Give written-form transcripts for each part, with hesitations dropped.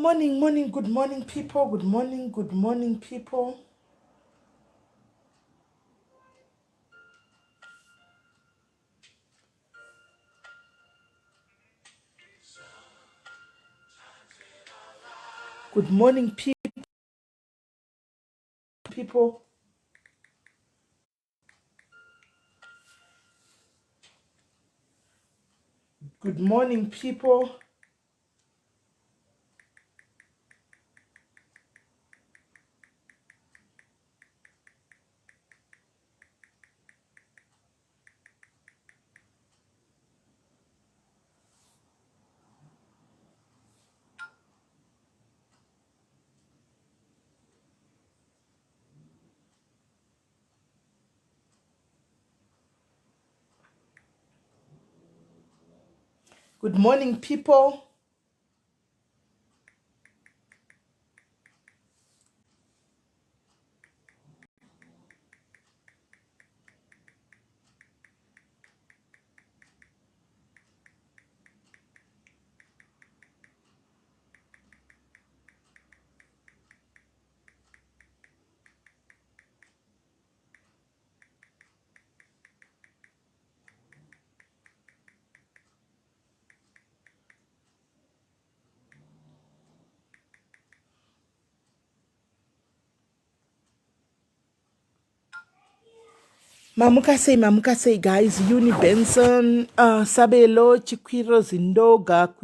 Morning, morning, good morning, people. Good morning, good morning, people. Good morning, people. Good morning, people. Good morning, people. Mamuka sei, mamuka sei guys. Uni Benson, Sabelo, Chikwiro, Zindoga,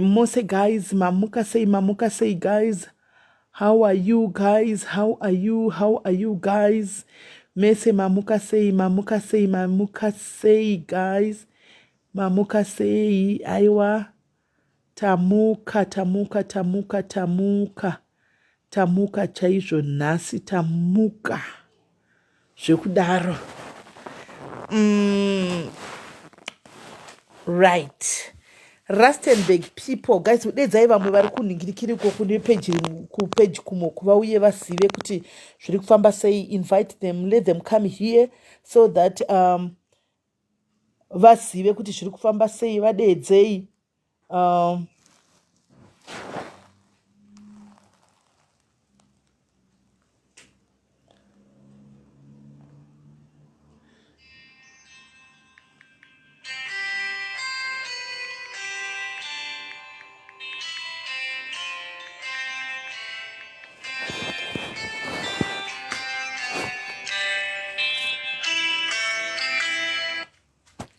Mose guys, mamuka sei, mamuka sei guys. How are you guys? How are you? How are you guys? Mese mamuka sei, mamuka sei, mamuka sei guys. Mamuka sei, aiwa. Tamuka, tamuka, tamuka, tamuka. Tamuka chaizvo nhasi, tamuka zvekudaro. Right. Rustenburg people guys, udedzai vamwe vari kunhingirikiriko kune peji kupeji kumo kuvauye vazive kuti zviri kufamba sei. Invite them, let them come here so that vazive kuti zviri kufamba sei, vadeedzei.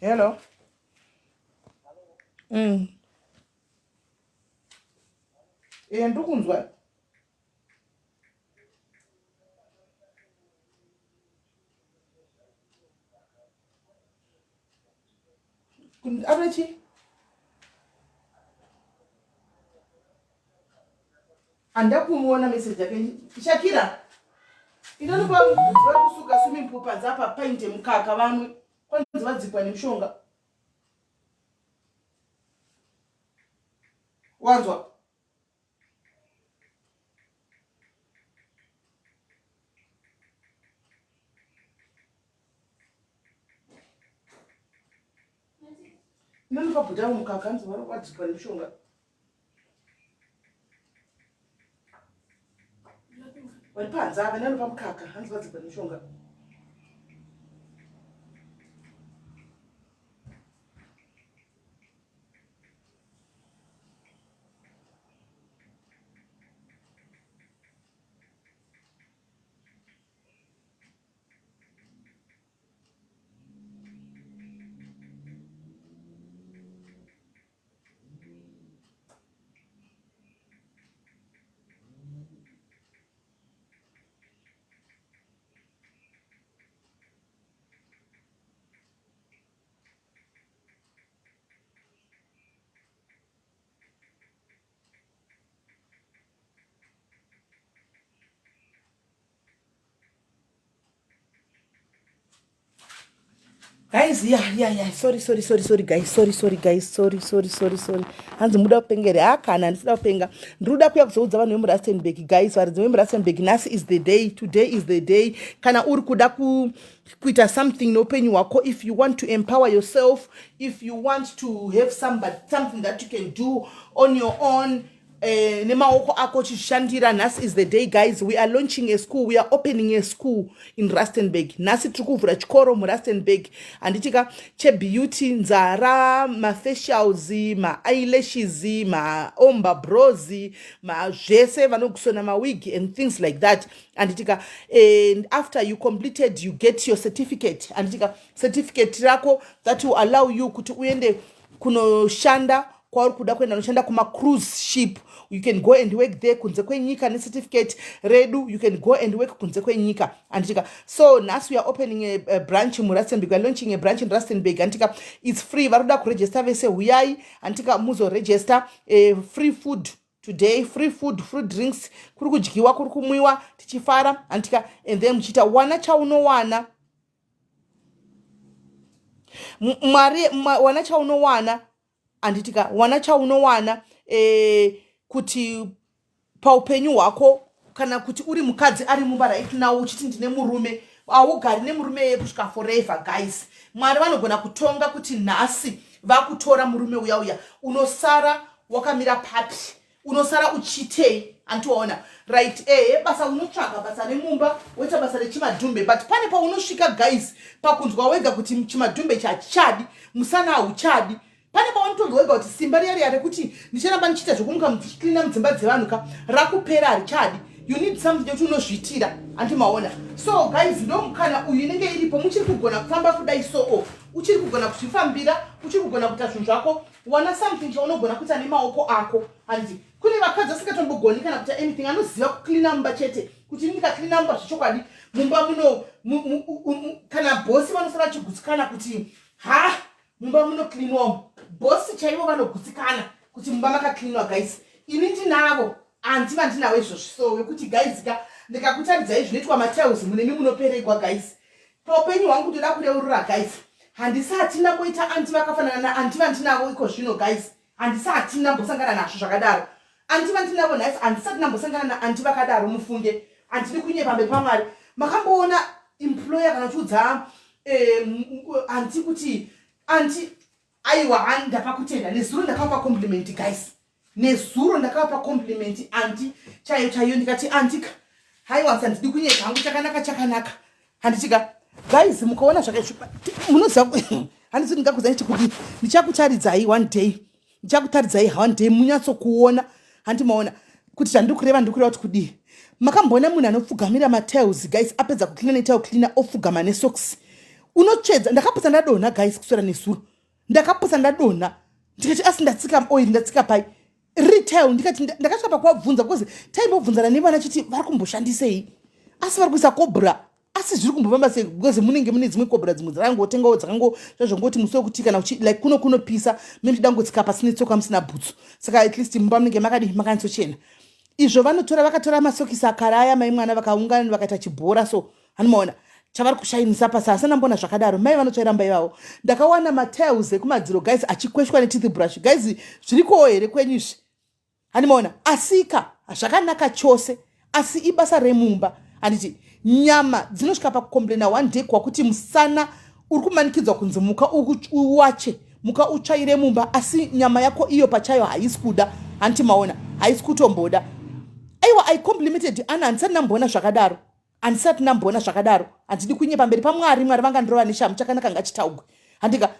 Hello. Ndikunzwa. Abechi? Andakumuona message yake. Shakira. Inanopa vari kusuka swimming pool panze apa painte mukaka vanwe. Kwanzi vadzipwa nemushonga. Wanzwa? Inanopa bhuta mukaka hanzi vadzipwa nemushonga. Vari panze ava nanopa mukaka hanzi vadzipwa nemushonga. Guys, yeah, yeah, yeah. Sorry, sorry, sorry, sorry, guys. Sorry, sorry, guys. Sorry, sorry, sorry, sorry. Hanzi muda kupengere. Ha, kana handisida kupenga. Ndiri kuya kuzoudza vanhu vemuRustenburg, guys. Varidzi vemuRustenburg, nhasi is the day. Today is the day. Kana uri kuda kuita something neupenyu hwako, if you want to empower yourself, if you want to have somebody, something that you can do on your own, Nemaoko ako uchizvishandira. Nhasi is the day, guys. We are launching a school, we are opening a school in Rustenburg. Nhasi tiri kuvhura chikoro muRustenburg, handitika? Chebeauty, nzara, mafacials, maeyelashes, maombre brows, zvese, vanokusona mawig and things like that, handitika? And after you completed, you get your certificate, handitika? Certificate rako that will allow you kuti uende kunoshanda kwauri kuda kuenda, noshanda kumacruise ship. You can go and work there, kunze kwenyika. Necertificate redu you can go and work kunze kwenyika, handitika? So nhasi we are opening a branch muRustenburg. We are launching a branch in Rustenburg, handitika? It's free. Vari kuda kuregister vese, huyai, handitika? Muzoregister. Free food today, free food, free drinks. Kuri kudyiwa, kuri kumwiwa, tichifara, handitika? And then muchiita wana chaunowana mwari, wana chaunowana, handitika? Wana chaunowana kuti paupenyu hwako, kana kuti uri mukadzi ari mumba right now uchiti ndine murume, haugari nemurume yeye kusvika forever, guys. Mwari vanogona kutonga kuti nhasi vakutora murume uya uya. Unosara wakamira papi? Unosara uchiitei? Antiwaona, right? Ehe, basa unotsvaga basa remumba, woita basa rechimadhumbe, but pane paunosvika, guys, pakunzwa wega kuti chimadhumbe chachichadi, musana hauchadi. Pane paunotonzwa wega kuti simba riya riya rekuti ndicharamba ndichiita zvekumuka muchicleana mudzimba dzevanhu ka rakupera, harichadi. You need something yekuti unozviitira, andimaona? So guys, ndo mukana uyu inenge iripo. Muchiri kugona kufamba kudai, soo uchiri kugona kuzvifambira, uchiri kugona kuita zvinhu zvako. Wana something chaunogona kuita nemaoko ako, handiti? Kune vakadzi vasingatombogoni kana kuita anything, anoziva kucleana mumba chete, kuti ndikacleana mumba zvechokwadi, mumba muno kana bhosi vanosara vachigutsikana kuti ha, mumba munocleanwa. Bhosi chaivo vanogutsikana kuti mumba makacleanwa. Guys, ini ndinavo aunty vandinavo izvozvi, so vekuti guys ka, ndikakutaridzai zvinoitwa matiles munemi munoperegwa. Guys, paupenyu hwangu ndoda kureurura, guys, handisati ndamboita aunty vakafanana naaunty vandinavo iko zvino. Guys, handisati ndambosangana nazvo zvakadaro. Aunty vandinavo nhasi, handisati ndambosangana naaunty vakadaro. Mufunge, handidi kunyepa pamberi paMwari. Makamboona employer kana uchiudza aunty kuti aunty, aiwa, ndapa kutenda. Nezuro ndakavapa compliment, guys. Nezuro ndakavapa compliment aunty chaiyo chaiyo. Ndikati, "Aunty ka, haiwa, handidi kunyepa hangu, chakanaka chakanaka," handitika? Guys, mukaona zvaka, munoziva, handisi ndingakuzai chikuti ndichakutaridzai one day, ndichakutaridzai one day munyatsokuona, handimaona kuti zvandiri kureva, ndiri kureva kuti kudii. Makamboona munhu anopfugamira matiles, guys? Apedza kucleana netile cleaner, opfugama nesocks, unotsvedza. Ndakaputsa ndadonha, guys. Kuswera nezuro ndakaputsa ndadonha. Ndikati, "Asi ndatsika oil, ndatsika pai retail?" Ndikati ndakasvika pakuvabvunza, because taimbobvunzana nevana chiti vari kumboshandisei, asi vari kuisa Cobra, asi zviri kumbofamba sei? Because munenge mune dzimwe Cobra, dzimwe dzakangotengawo dzakango zvazvongoti musi wekuti kana like kuno kunopisa, mune muchida kungotsika pasi netsoka musina bhutsu, saka at least mumba munenge makadi makanyatsochena. Izvo vanotora, vakatora masokisi akare aya mai mwana, vakaungana vakaita chibhora, so hanomaona chavari kushainisa pasi. Asana mbona zvakadaro. Mai vanotsvaira mba ivavo. Ndakawana matiles ekumadziro, guys, achikweshwa neteeth brush. Guys, zvirikowo here kwenyu izvi? Handimaona? Asika zvakanaka chose, asi ibasa remumba, handiti? Nyama dzinosvika pakucomplaina one day, kwakuti musana uri kumanikidzwa kunzi muka uwache, muka utsvaire mumba, asi nyama yako iyo pachayo haisi kuda, handiti maona? Haisi kutomboda. Aiwa, I complimented ana. Handisati ndamboona zvakadaro, handisati ndamboona zvakadaro. Handidi kunyepa pamberi paMwari. Mwari vangandirova neshamu. Chakanaka ngachitaugwe, handika?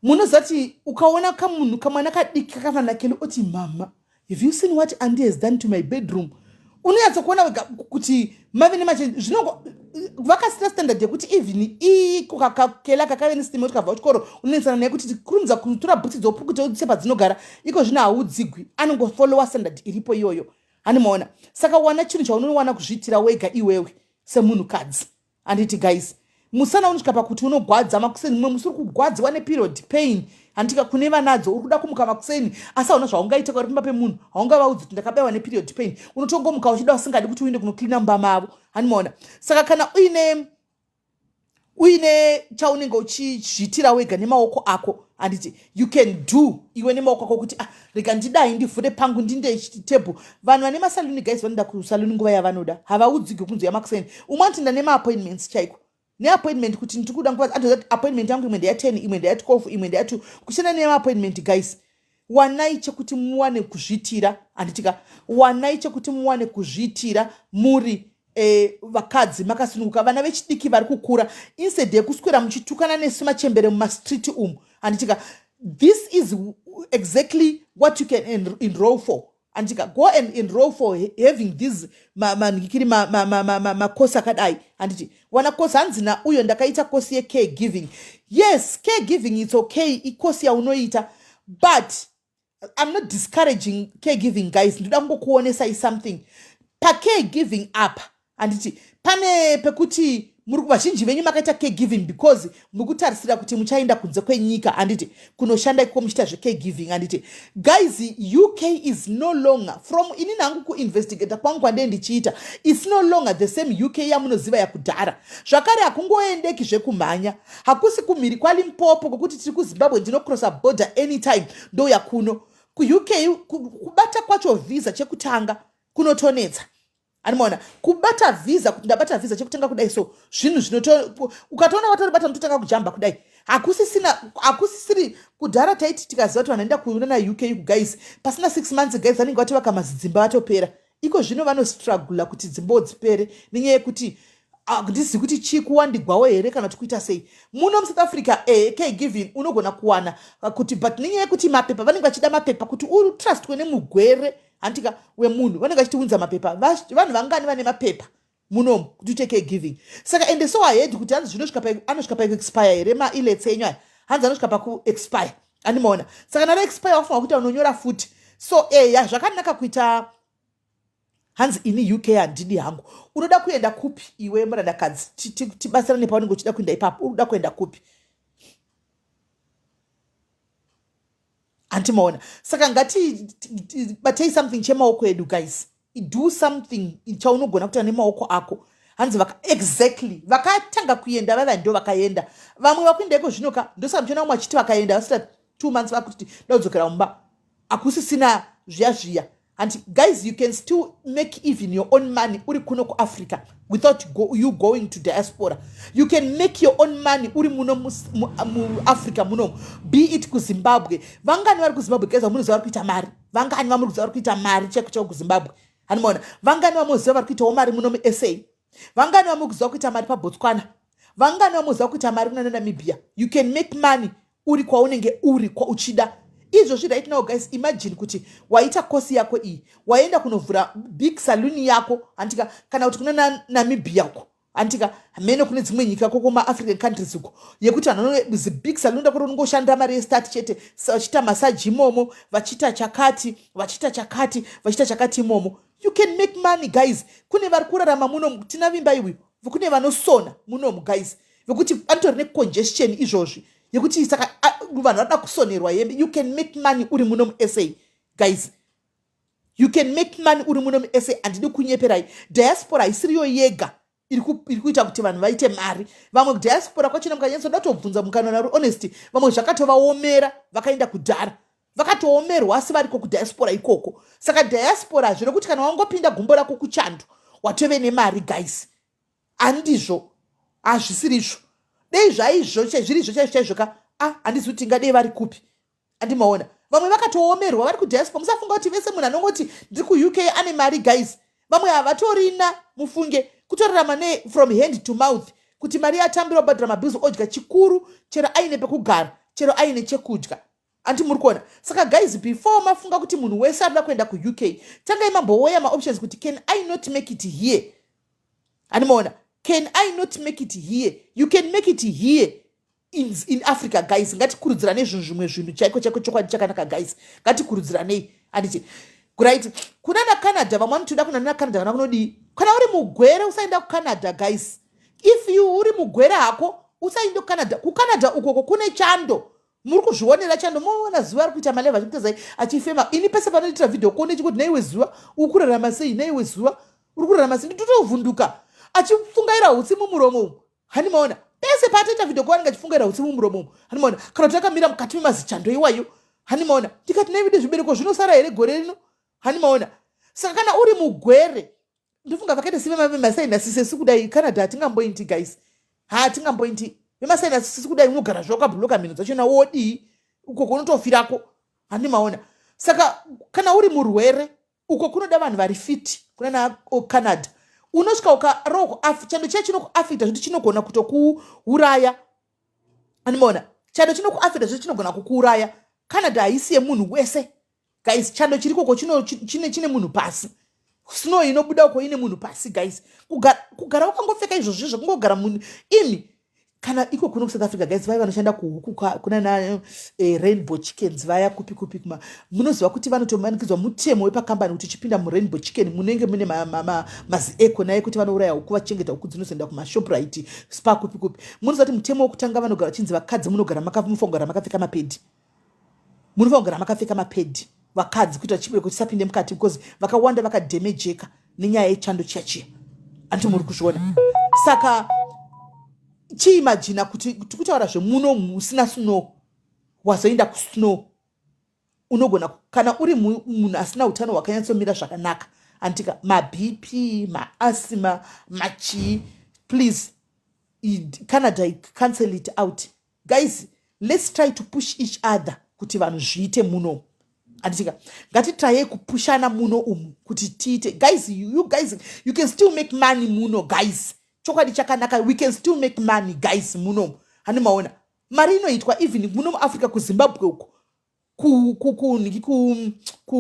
Munoziva kuti ukaona kamunhu kamwana kadiki kakafanana keli oti, "Mama, have you seen what aunty has done to my bedroom?" Unonyatsokuona wega kuti mave nemache zvinongo vakasita standard yekuti even iko kakela kakave nesystem yekuti kabva kuchikoro unonesana naye kuti kurumidza kutora bhutsi dzopukuta udzise padzinogara. Iko zvino haudzigwi, anongofollowa standard iripo iyoyo, handimaona? Saka wana chinhu chaunowana kuzviitira wega iwewe semunhukadzi, handiti? Guys, musana unosvika pakuti unogwadza makuseni. Mumwe musi uri kugwadziwa neperiod pain, handika? Kune vanadzo, uri kuda kumuka makuseni, asi hauna zvaungaita. Uri pamba pemunhu, haungavaudzi kuti ndakabayiwa neperiod pain. Unotongomuka uchida usingadi kuti uende kunocleana mumba mavo, handimaona? Saka kana uine chaunenge uchizviitira wega nemaoko ako, handiti? You can do iwe nemaoko ako kuti, "Ah, rega ndidai, ndivhure pangu, ndinde tebhu." Vanhu vane masaluni, guys, vanoenda kusaluni nguva yavanoda, havaudzigi kunzi yamakuseni. Umwe anotoenda nemaappointments chaiko, neappointment kuti ndiri kuda nguva, atoziva kuti appointment yangu imwe ndeya10, imwe ndeya12, imwe ndeya2. Kushanda nemaappointment, guys. Wanai chekuti muwane kuzviitira, handitika? Wanai chekuti muwane kuzviitira muri vakadzi makasununguka, vana vechidiki vari kukura, instead yekuswera muchitukana nesu machembere mumastreet umu, handitika? This is exactly what you can enroll for, handitika? Go and enroll for having these manhikiri makosi akadai, handiti? Wana kosi. Hanzi nauyo, "Ndakaita kosi yecare giving." Yes, care giving, it's okay, ikosi yaunoita, but I'm not discouraging care giving, guys. Ndoda kungokuonesai something pacare giving apa, handiti? Pane pekuti muri vazhinji venyu makaita care giving because muri kutarisira kuti muchaenda kunze kwenyika, handiti, kunoshanda ikoko muchiita zvecare giving, handiti? Guys, UK is no longer, from inini hangu kuinvestigata kwangu kwandee ndichiita, it's no longer the same UK yamunoziva yakudhara. Zvakare hakungoendeki zvekumhanya. Hakusi kumhiri kwaLimpopo kwokuti tiri kuZimbabwe, ndinocrossa border anytime, ndouya kuno kuUK. Kubata kwacho visa chekutanga kunotonetsa, animaona? Kubata visa, kuti ndabata visa chekutanga kudai, so zvinhu zvinoto ukatoona watoribata, unototanga kujamba kudai. Hakusisina, hakusisiri kudhara. Taiti tikaziva kuti vanhu vaenda kuona UK, guys, pasina 6 months, guys, vanenge vatovaka mazidzimba, vatopera. Iko zvino vanostrugula kuti dzimbawo dzipere nenyaya yekuti handizivi kuti chii, kuwandigwawo here kana kuti kuita sei. Muno muSouth Africa, care giving unogona kuwana kuti, but nenyaya yekuti mapepa, vanenge vachida mapepa kuti utrustwe nemugwere, handika, wemunhu, vanenge vachitiunza mapepa. Vanhu vangani vane mapepa munomu kuti uite care giving? Saka ende so ahead kuti hanzi zvinosvika, anosvika pakuexpire here maIELTS enyu aya? Hanzi anosvika pakuexpire, andimaona? Saka nara expire, wafunga kuti unonyora futi. So eya, zvakanaka kuita. Hanzi, "Ini UK handidi hangu." Unoda kuenda kupi iwe, murandakadzi? Tibatsirane paunenge uchida kuenda ipapo. Unoda kuenda kupi? Handimaona? Saka ngatibatei something chemaoko edu, guys. Do something chaunogona kuita nemaoko ako. Hanzi exactly, vakatanga kuenda vava ndo vakaenda, vamwe vakuenda iko zvinoka. Ndosaka muchiona vamwe vachiti vakaenda, vasita 2 months vakuti ndakudzokera mumba, hakusisina zviya zviya. And guys, you can still make even your own money uri kuno kuAfrica without you going to diaspora. You can make your own money uri muno muAfrica munomu, be it kuZimbabwe. Vangani vari kuZimbabwe, guys, vamunoziva vari kuita mari? Vangani vamuri kuziva vari kuita mari chaiko chaiko kuZimbabwe? Hanimaona? Vangani vamuziva vari kuitawo mari muno muSA? Vangani vamuri kuziva kuita mari paBotswana? Vangani vamuziva kuita mari kuna Namibia? You can make money uri kwaunenge uri uchida izvozvi. Right now, guys, imagine kuti waita kosi yako iyi, waenda kunovhura big saloon yako, handika? Kana kuti kuna Namibia uko, handika, mene kune dzimwe nyika koko, maAfrican countries uko, yekuti vanhu zibig saloon rako rinongoshandira mari yestart chete, vachiita massage imomo, vachiita chakati, vachiita chakati, vachiita chakati imomo. You can make money, guys. Kune vari kurarama muno, tina vimba iwi, kune vanosona munomu, guys, vekuti vanotori necongestion izvozvi yekuti saka vanhu vanoda kusonerwa hembe. You can make money uri muno muSA, guys. You can make money uri muno muSA. Handidi kunyeperai, diaspora haisiriyo yega iri kuita kuti vanhu vaite mari. Vamwe diaspora kwachona, mukanyatsoda kutobvunza, mukanona ri honest, vamwe zvakatovaomera, vakaenda kudhara vakatoomerwa, asi variko kudiaspora ikoko. Saka diaspora zvino kuti kana wangopinda gumbo rako kuchando, watove nemari, guys. Handizvo, hazvisirizvo. Dei zvaizvo zvirizvo chaizvo chaizvo ka, a handizi kuti ingadei vari kupi. Andimaona vamwe vakatoomerwa vari kudiaspora. Musafunga kuti vese munhu anongoti ndiri kuUK ane mari, guys. Vamwe havatorina, mufunge. Kutorarama nefrom hand to mouth, kuti mari yatambira, kubhadhara mabills, odya chikuru, chero aine pekugara, chero aine chekudya. Andi muri kuona? Saka guys, before mafunga kuti munhu wese arida kuenda kuUK, tangai mamboweya maoptions kuti can I not make it here? Handimaona? Can I not make it here? You can make it here in Africa, guys. Ngatikurudziranei zvinhu, zvimwe zvinhu chaiko chaiko, chokwadi chakanaka, guys. Ngatikurudziranei, handiti? Right, kuna naCanada, vamwe vanotoda kuna naCanada. Kana kunodii? Kana uri mugwere, usaenda kuCanada, guys. If you uri mugwere hako, usaende kuCanada. KuCanada ukoko kune chando, muri kuzvionera chando. Moona zuva ari kuita malevha achikuita achifema. Ini pese panoitira vhidhio kuone chikuti, "Naiwe zuva, uri kurarama sei? Naiwe zuva, uri kurarama sei?" Nditotovhunduka achifungaira utsi mumuromo umu. Hanimaona? Pese paatoita vhidhio kuvanenge achifungaira utsi mumuromo umu. Hanimaona? Kana kuti akamira mukati memazichando iwayo. Hanimaona? Ndikati, "Naivide, zvibereko zvinosara here gore rino?" Hanimaona? Saka kana uri mugwere, ndofunga vakaita sevemasinus sesu kudai, Canada hatingamboindi, guys, hatingamboindi. Vemasinus sesu kudai, unogara zvakabhuloka mhino dzachona, wodii ukoko? Unotofirako. Handimaona. Saka kana uri murwere, uko kunoda vanhu vari fit. Kuna naCanada unosvika ukarohwa, chando chiya chinokuaffecta zvekuti chinogona kutokuuraya. Andimaona, chando chinokuaffecta zvekuti chinogona kukuuraya. Canada haisi yemunhu wese, guys. Chando chiri koko chine munhu pasi. Snow inobuda uko ine munhu pasi, guys. Kugara wakangopfeka izvozvo zvekungogara munhu imi. Kana iko kuno kuSouth Africa, guys, vaya vanoshanda kuhuku, kuna na Rainbow Chickens vaya, kupi kupi kuma, munoziva kuti vanotomanikidzwa, mutemo wepakambani, kuti uchipinda muRainbow Chicken munenge mune mazi eko naye kuti vanouraya huku, vachengeta huku dzinozoenda kumaShoprite, Spar, kupi kupi. Munoziva kuti mutemo wekutanga vanogara vachinzi vakadzi munogara munofanira kugara makapfeka mapedhi, munofanira kugara makapfeka mapedhi vakadzi, kuitira chibereko chisapinde mukati, because vakawanda vakadhemejeka nenyaya yechando chiya chiya. Anditi muri kuzviona? Saka chiimagina kuti tikutaura zvemuno musina snow, wazoenda kusnow. Unogona, kana uri munhu asina utano hwakanyatsomira zvakanaka, anditika maBP, maasthma, machii, please, Canada, cancel it out, guys. Let's try to push each other kuti vanhu zviite muno. Anditika ngatitryei kupushana muno umu kuti tiite. Guys, you guys, you can still make money muno, guys. Chokwadi chakanaka, we can still make money, guys, muno. Hani maona mari inoitwa even muno muAfrica, kuZimbabwe uko,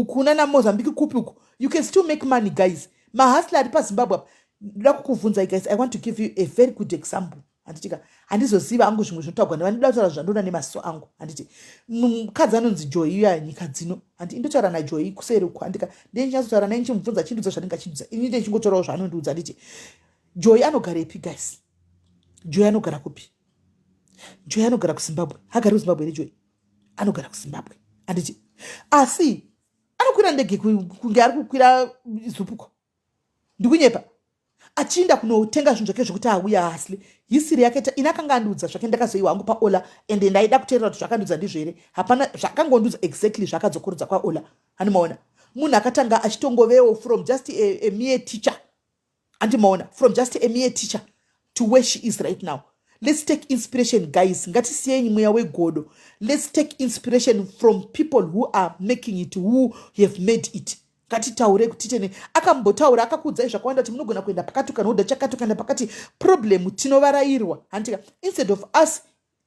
kunana Mozambique, kupi uko, you can still make money, guys. Mahustler ari paZimbabwe apa, ndoda kukubvunzai, guys. I want to give you a very good example. Handitika handizoziva angu zvimwe zvinotaurwa nevanhu, kutaura zvandoona nemaziso angu. Handiti mukadzi anonzi Joy iya, nyika dzino, handi indotaura naJoy kuseri uko. Handika ndeinyatsotaura naye, ndichimubvunza, chindiudza zvanenge achindiudza, ini ndichingotaurawo zvaanondiudza. Handiti Joy anogarepi, guys? Joy anogara kupi? Joy anogara kuZimbabwe. Hagari kuZimbabwe here Joy? Anogara kuZimbabwe, handiti? Asi anokwira ndege kunge ari kukwira zupuko. Ndikunyepa? Achiinda kunotenga zvinhu zvake zvekuti auya asli hisiri yake. Ini akanga andiudza zvake, ndakazoiwa hangu paOla, ende ndaida kuteerera kuti zvakandiudza ndizvo here. Hapana zvakangondiudza exactly zvakadzokorodza kwaOla. Handimaona munhu akatanga achitongovewo from just a mere teacher. Handimaona, from just a mere teacher to where she is right now. Let's take inspiration, guys. Ngatisiyei mweya wegodo. Let's take inspiration from people who are making it, who have made it. Ngatitaure kuti tene akambotaura, akakuudzai zvakawanda kuti munogona kuenda pakati, ukanohodha chakati, ukaenda pakati. Problem, tinovarayirwa, handitika? Instead of us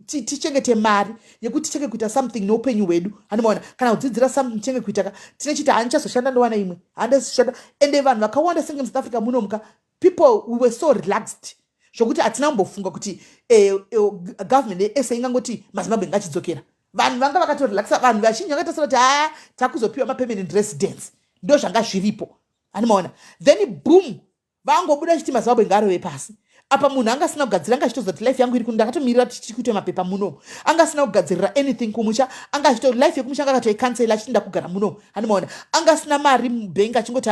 tichengete mari yekuti tichenge kuita something neupenyu hwedu, handimaona, kana kudzidzira something, tichenge kuita ka tinechiti handichazoshanda, ndowana imwe, handizoshanda. Ende vanhu vakawanda senge muSouth Africa munomuka, people, we were so relaxed zvokuti hatina kumbofunga kuti government yeSA ingangoti maZimbabwe ngachidzokera. Vanhu vanga vakatorelaxa. Vanhu vazhinji vakatasira kuti ha, takuzopiwa mapermanent residence, ndo zvanga zviripo. Handimaona, then boom, vangobuda chiti maZimbabwe ngaarove pasi. Apa munhu anga asina kugadzira, anga achitoziva kuti life yangu iri, ndakatomirira kuti tiri kuita mapepa munomu. Anga asina kugadzirira anything kumusha, anga achito life yekumusha anga akatoicancela, achiti ndakugara munomu. Handimaona, anga asina mari mubhengi, achingoti.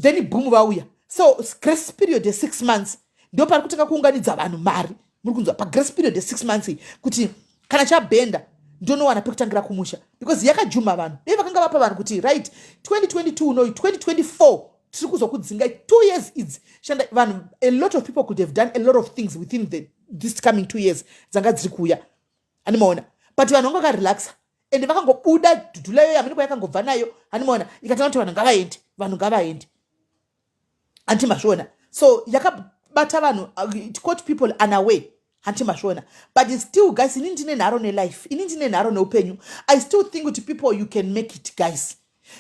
Then boom, vauya. So grace period ye6 months ndo pari kutanga kuunganidza vanhu mari. Muri kunzwa? Pagrace period ye6 months iyi, kuti kana chabhenda ndonowana pekutangira kumusha, because yakajuma vanhu. Dei vakanga vapa vanhu kuti right, 2022 unoyu, 2024 tiri kuzokudzingai, 2 years idzi shanda. Vanhu, a lot of people could have done a lot of things within this coming 2 years dzanga dziri kuuya. Handimaona, but vanhu vanga vakarelaxa, ende vakangobuda dhudhula iyoyo, hamuniko yakangobva nayo. Handimaona, ikatanga kuti vanhu ngavaende, vanhu ngavaende. Handiti mazviona? So yakabata vanhu, it caught people unaware. Handiti mazviona? But still, guys, ini ndine nharo nelife, ini ndine nharo neupenyu. I still think kuti people, you can make it, guys,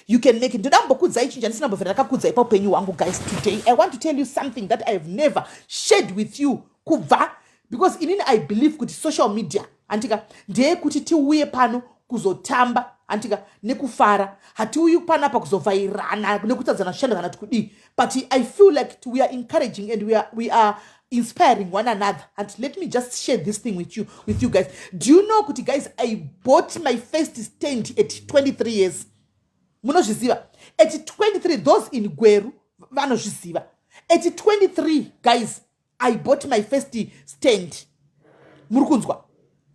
you can make it. Ndoda kumbokudzai chinhu chandisina mbovhera ndakakudzai paupenyu hwangu. Guys, today I want to tell you something that I have never shared with you kubva, because inini I believe kuti social media, handika, ndeyekuti tiuye pano kuzotamba, handika, nekufara. Hatiuyi panapa kuzovhairana nekutadzana zvishando kana kuti kudii, but I feel like we are encouraging and we are inspiring one another. And let me just share this thing with you guys. Do you know kuti, guys, I bought my first stand at 23 years? Munozviziva? At 23. Those in Gweru vanozviziva. At 23, guys, I bought my first stand. Muri kunzwa?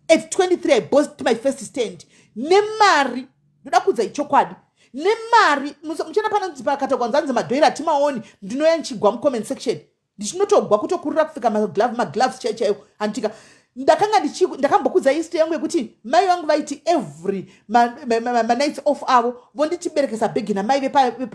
At 23 I bought my first stand nemari. Ndoda kuudzai chokwadi, nemari muchiona panonzi pakatogwa nzanzi madhoiri hatimaoni. Ndinoya ndichigwa mucomment section, ndichinotogwa kutokurira kupfeka magloves chaiyo chaiyo. Handitika Ndakanga ndakambokudza history yangu yekuti mai vangu vaiti every manights off avo vonditiberekesa bhegi namai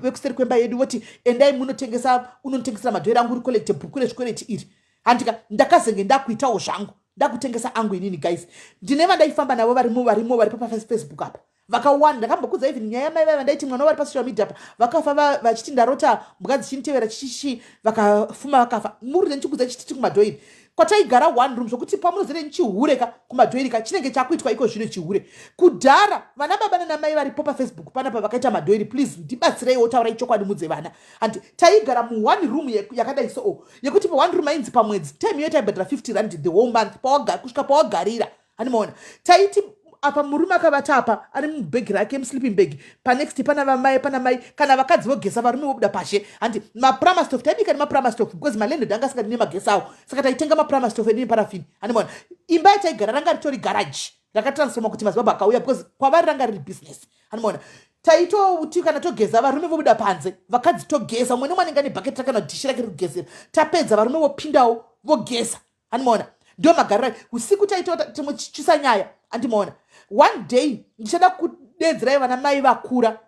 vekuseri kwemba yedu, voti, "Endai munotengesa, unotengesera madhoiri angu, uri collecte bhuku rezvikwereti iri." Handika ndakazenge ndakuitawo zvangu, ndakutengesa angu inini. Guys, ndine vandaifamba navo varimo, varimo, varipo paFacebook apa vakawanda. Ndakambokudza even nyaya yamai vaiva ndaiti mwana vari pasocial media apa vakafa vachiti, "Ndarota mbwa dzichinitevera," chichichi, vakafuma vakafa. Muri ndichikudza chititi kumadhoiri kwataigara one room, zvokuti pamunozere chihure ka kumadhoiri ka chinenge chakuitwa iko zvino chihure. Kudhara vana baba nanamai varipo paFacebook panapa vakaita madhoiri, please ndibatsireiwo, taurai chokwadi mudze vana. Handi taigara muone room yakadai so, yekuti paone room ainzi pamwedzi time iyo taibhadhara R50 the whole month kusvika pawagarira. Handimaona taiti apa murume akavata apa ari mubhegi rake, musleeping bag, panext pana vamai, pana mai. Kana vakadzi vogesa, varume vobuda pashe. Handi maprimus stove taibika nemaprimus stove because malandlord anga asingadi nemagesi awo, saka taitenga maprimus stove edu neparafini. Handimaona imba yataigara ranga ritori garaji rakatransforma kuti madzibaba akauya, because kwavari ranga riri business. Handimaona taitoti kana togeza, varume vobuda panze, vakadzi togeza, umwe nemwe anenge ane bhaketi rakana dhishi rake rekugezera. Tapedza, varume vopindawo vogeza. Handimaona ndo magariro. Usiku taitochisa nyaya. Andimaona one day ndichada kudedzerai vana mai vakura.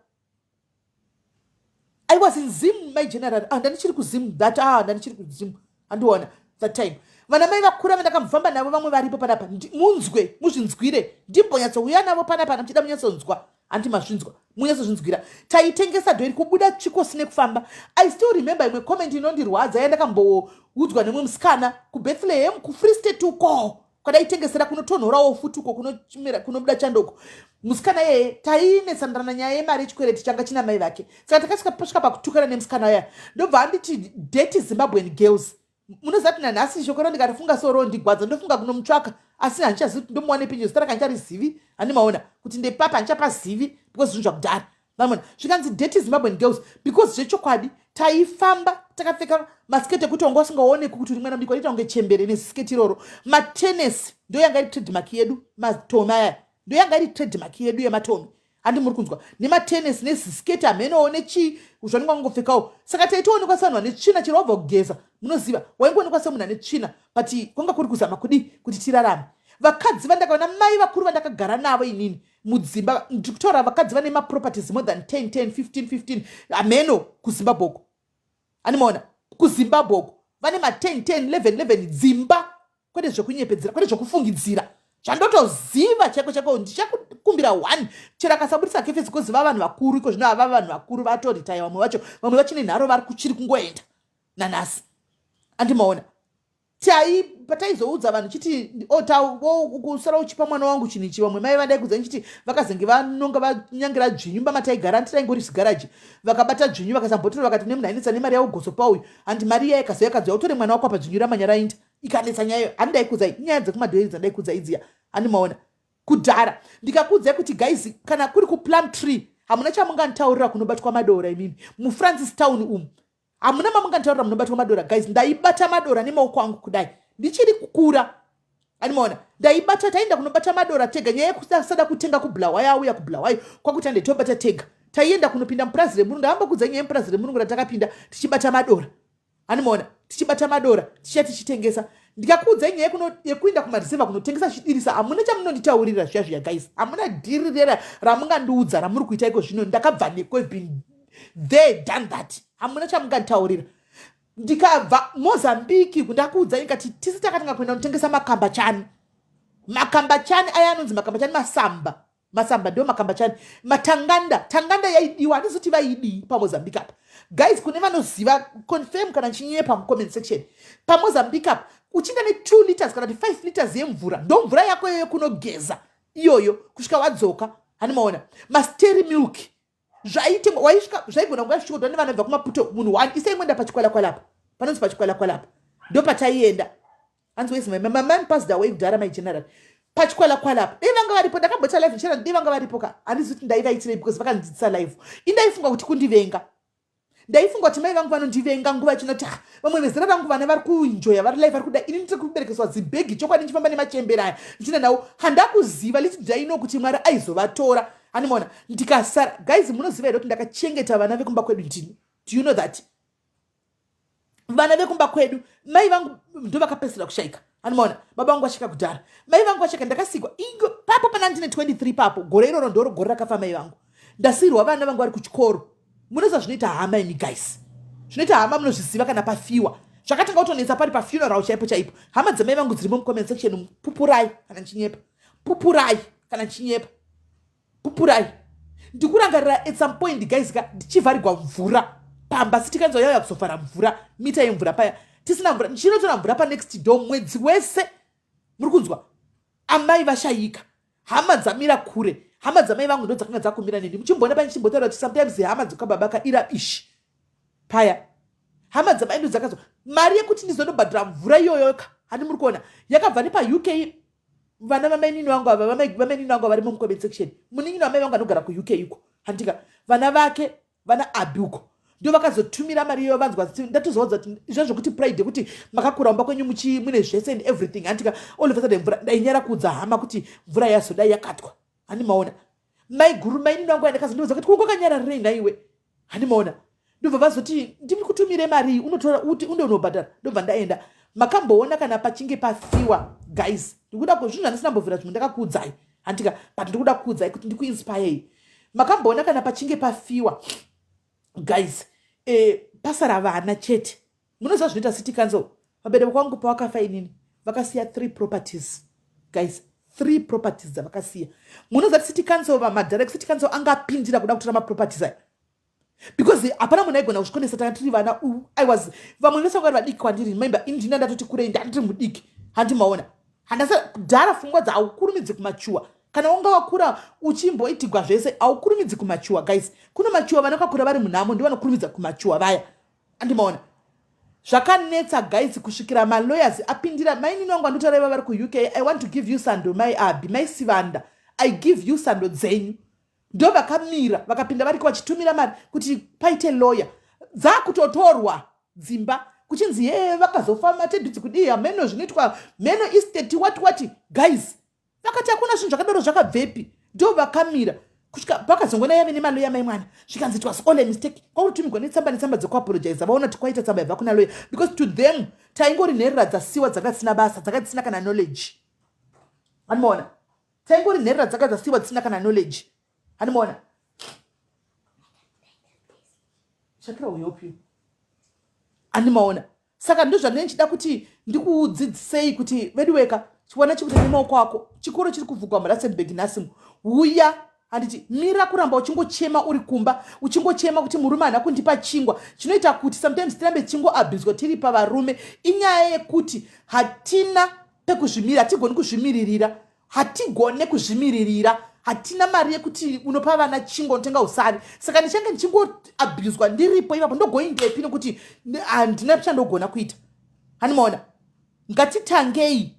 I was in Zim, my general. Ah, ndandichiri kuZim that, ah, ndandichiri kuZim. Andiona that time vana mai vakura vandakambofamba navo, vamwe varipo panapa, munzwe, muzvinzwire. Ndimbonyatsouya navo panapa muchida munyatsonzwa. Handi mazvinzwa, munyatsozvinzwira. Taitengesa dhoiri kubuda chikosi nekufamba. I still remember imwe comment inondirwadza yandakamboudzwa nemumwe musikana kuBethlehem, kuFree State uko kwadaitengesera, kunotonhorawo futi uko kunobuda chandoko. Musikana iyeye tainesanirana nyaya yemari yechikwereti changa china mai vake, saka takasvika pakutukana nemusikana uya, ndobva anditi, "Dirty Zimbabwean girls." Munoziva kuti nanhasi shoko ro ndikarifunga soro ndigwadza, ndofunga kunomutsvaka, asi handichazivi kuti ndomuwanepi. Zita rake handicharizivi. Handimaona kuti ndepapa, handichapazivi because zvinhu zvakudhara. Vamona zvikanzi, "Dirty Zimbabwean girls," because zvechokwadi taifamba takapfeka masiketi ekuti wanga usingaoneki kuti uri mwana mudiki, waiita kunge chembere nesiketi iroro. Matenesi ndo yanga iri trademark yedu, matomi aya ndo yanga iri trademark yedu yematomi. Handi muri kunzwa? Nematenesi nezisiketi, hamenowo nechii zvanenge wangopfekawo. Saka taitoonekwa sevanhu vane tsvina chero wabva kugeza. Munoziva, waingoonekwa semunhu ane tsvina, but kwanga kuri kuzama kudi kuti tirarame. Vakadzi vandakaona, mai vakuru vandakagara navo inini mudzimba, ndikutaura vakadzi vane maproperties more than 10 10 15 15, hameno kuZimbabwe uko. Animaona kuZimbabwe uko vane ma10 10 11 11 dzimba, kwete zvekunyepedzera, kwete zvekufungidzira, zvandotoziva chaiko chaiko. Ndichakumbira one chero akasabudisa kefesi kuziva vanhu vakuru iko zvino ava vanhu vakuru vatoritaya, vamwe vacho, vamwe vachine nharo, vari kuchiri kungoenda nanhasi. Andimaona tai pataizoudza vanhu chiti kusara uchipa mwana wangu chinhu ichi. Vamwe mai vandaikudza nchiti vakazenge vanonga vanyangira dzvinyu pamataigara, anditaingori zigaraji, vakabata dzvinyu vakasambotora, vakati nemunhu ainetsa nemari yavo gosopa uyu. Handi mari iya ikazouya ikadzoya, utore mwana wako apa, dzvinyu ramanya rainda, ikanetsa nyayo. Handidai inyaya dzekumadhoiri dzandaikudza idziya. Handimaona kudhara ndikakuudzai kuti guys, kana kuri kuPlum Tree hamuna chamunganditaurira kunobatwa madora. Imimi muFrancis Town umu hamuna mamunganditaurira munobatwa madora. Guys, ndaibata madora nemaoko angu kudai ndichiri kukura. Animaona ndaibata, taenda kunobata madora tega. Nyaya yekusada kutenga kuBulawayo, auya kuBulawayo kwakuti ande tobata tega. Taienda kunopinda mupurazi remurungu. Ndavambokudza nyaya yemupurazi remurungu ratakapinda tichibata madora. Animaona tichibata madora tichiya tichitengesa. Ndikakuudzai nyaya yekuenda kumareserva kunotengesa chidirisa. Hamuna chamunonditaurira zviya zviya guys, hamuna dhiri rera ramungandiudza ramuri kuita iko zvino. Ndakabva neko, been there, done that. Hamuna chamunganditaurira. Ndikabva Mozambiki, ndakuudzai ndikati tisi takatanga kuenda kunotengesa makambachani. Makambachani aya anonzi makambachani, masamba, masamba ndio makambachani, matanganda. Tanganda yaidiwa, handisi kuti vaidii paMozambique apa. Guys, kune vanoziva, confirm kana chinyepa mucomment section. PaMozambique apa uchinda ne2 liters kana kuti 5 liters yemvura, ndo mvura yako iyoyo kunogeza iyoyo kusvika wadzoka. Hanimaona masteri milk zvaitengwa, waisvika zvaigona kunga zvichikodwa nevanhu bva kuMaputo. Munhu one isaingoenda pachikwalakwala apa, panonzi pachikwalakwala apa ndo pataienda. Hanzi, "Where's my man?" Passed away kudhara, my general. Pachikwalakwala apa dei vanga varipo, ndakambota live ndichera, dei vanga varipo ka, handizi kuti ndaivaitirei because vakandidzidzisa live. Indaifunga kuti kundivenga, ndaifunga kuti mai vangu vanondivenga nguva chinoti, ah, vamwe vezera vangu vana vari kuenjoya, vari live, vari kuda, ini ndiri kuberekeswa zibhegi. Chokwadi ndichifamba nemachembere aya ndichina nawo. Handakuziva, little did I know kuti Mwari aizovatora. Handimaona ndikasara. Guys, munoziva here kuti ndakachengeta vana vekumba kwedu ndini? Do you know that vana vekumba kwedu, mai vangu ndo vakapedzisira kushayika? Anomaona baba vangu vasvika kudhara, mai vangu vasvika, ndakasikwa ingo papo pana ndine 23 papo. Gore iroro ndoro gore rakafa mai vangu. Ndasiyirwa vana vangu vari kuchikoro. Munoziva zvinoita hama imi guys, zvinoita hama munozviziva. Kana pafiwa, zvakatanga kutonetsa pari pafuneral chaipo chaipo. Hama dzamai vangu dzirimo mucomment section, pupurai kana ndichinyepa, pupurai kana ndichinyepa, pupurai. Ndikurangarira at some point, guys ka, ndichivharigwa mvura pamba. Sitikanzwa yauya kuzovhara mvura, mita yemvura paya, tisina mvura, ndichinotora mvura panext door mwedzi wese. Muri kunzwa? Amai vashayika, hama dzamira kure. Hama dzamai vangu ndo dzakanga dzakumira neni. Muchimboona pane chimbotaura kuti sometimes hama dzokababa kairabishi paya. Hama dzamai ndo dzakazwa mari yekuti ndizondobhadhara mvura iyoyoka. Handi muri kuona yakabva nepaUK? Vana vamainini vangu ava, vamainini vangu varimo mucomment section. Munin'ina wamai vangu anogara kuUK iko, handika? Vana vake vana Abi uko ndo vakazotumira mari iyoyo. Vanzwa ndatozovaudza kuti izvo zvokuti pride yekuti makakura mumba kwenyu mune zvese and everything, handika? All of a sudden mvura, ndainyara kuudza hama kuti mvura yazodai yakatwa. Handi maona maiguru, mainini vangu andakazondiudza kuti kukwakanyararirei nhaiwe? Handi maona? Ndobva vazoti, "Ndiri kutumire mari iyi, unotora uti unde unobhadhara." Ndobva ndaenda. Makamboona kana pachinge pafiwa, guys? Ndikuda zvinhu zvandisina mbovhira, zvimwe ndakakuudzai, handika? But ndikuda kukuudzai kuti ndikuinspirei. Makamboona kana pachinge pafiwa, guys, pasara vana chete? Munoziva zvinoita city council? Vabereki kwangu pavakafa inini, vakasiya three properties, guys, three properties dzavakasiya. Munoziva kuti city council, vamadhara ecity council angapindira kuda kutora maproperties aya, because hapana munhu aigona kuzvikonesa. Tanga tiri vana. I was, vamwe vese vanga vari vadiki kwandiri. Remember, indina ndatoti kurei, ndatiri mudiki. Handi maona? Handasa kudhara, pfungwa dzaukurumidzi kumature. Kana wanga wakura uchimboitigwa zvese, haukurumidzi kumature, guys. Kuno mature vana vakakura vari munhamo, ndo vanokurumidza kumature vaya. Andimaona zvakanetsa, guys, kusvikira malawyers apindira. Mainini vangu vandotaura iva vari kuUK, I want to give you sando. Mai Abi, Mai Sivanda, I give you sando dzenyu. Ndo vakamira, vakapinda variko vachitumira mari kuti paite lawyer. Dzakutotorwa dzimba, kuchinzi ye vakazofa matedhudzi kudii, hameno zvinoitwa meno estate, what what. Guys, vakati hakuna zvinhu zvakadaro, zvakabvepi? Ndo vakamira kusvika pakazongona yave nemaloya. Mai mwana, zvikanzi it was all a mistake. Kwakutumirwa netsamba, netsamba dzekuapologiza. Vaona kuti kwaita tsamba yabva kuna lawyer, because to them taingori nherera dzasiwa, dzanga dzisina basa, dzanga dzisina kana knowledge. Anomaona taingori nherera dzanga dzasiwa, dzisina kana knowledge. Anomaona? Shakira will help you. Andimaona? Saka ndo zvandinenge ndichida kuti ndikudzidzisei kuti vedu weka, chiwana chekuti nemaoko ako. Chikoro chiri kuvhugwa muRustenburg nhasi, uya. Handiti mira kuramba uchingochema uri kumba, uchingochema kuti murume haana kundipa chingwa. Chinoita kuti sometimes tirambe tichingoabhizwa tiri pavarume inyaya yekuti hatina pekuzvimira, hatigoni kuzvimiririra, hatigone kuzvimiririra, hatina mari yekuti unopa vana chingwa, unotenga usavi. Saka ndichange ndichingoabhuzwa ndiripo ipapo, ndogoindepi? Nekuti handina chandogona kuita. Handimaona? Ngatitangei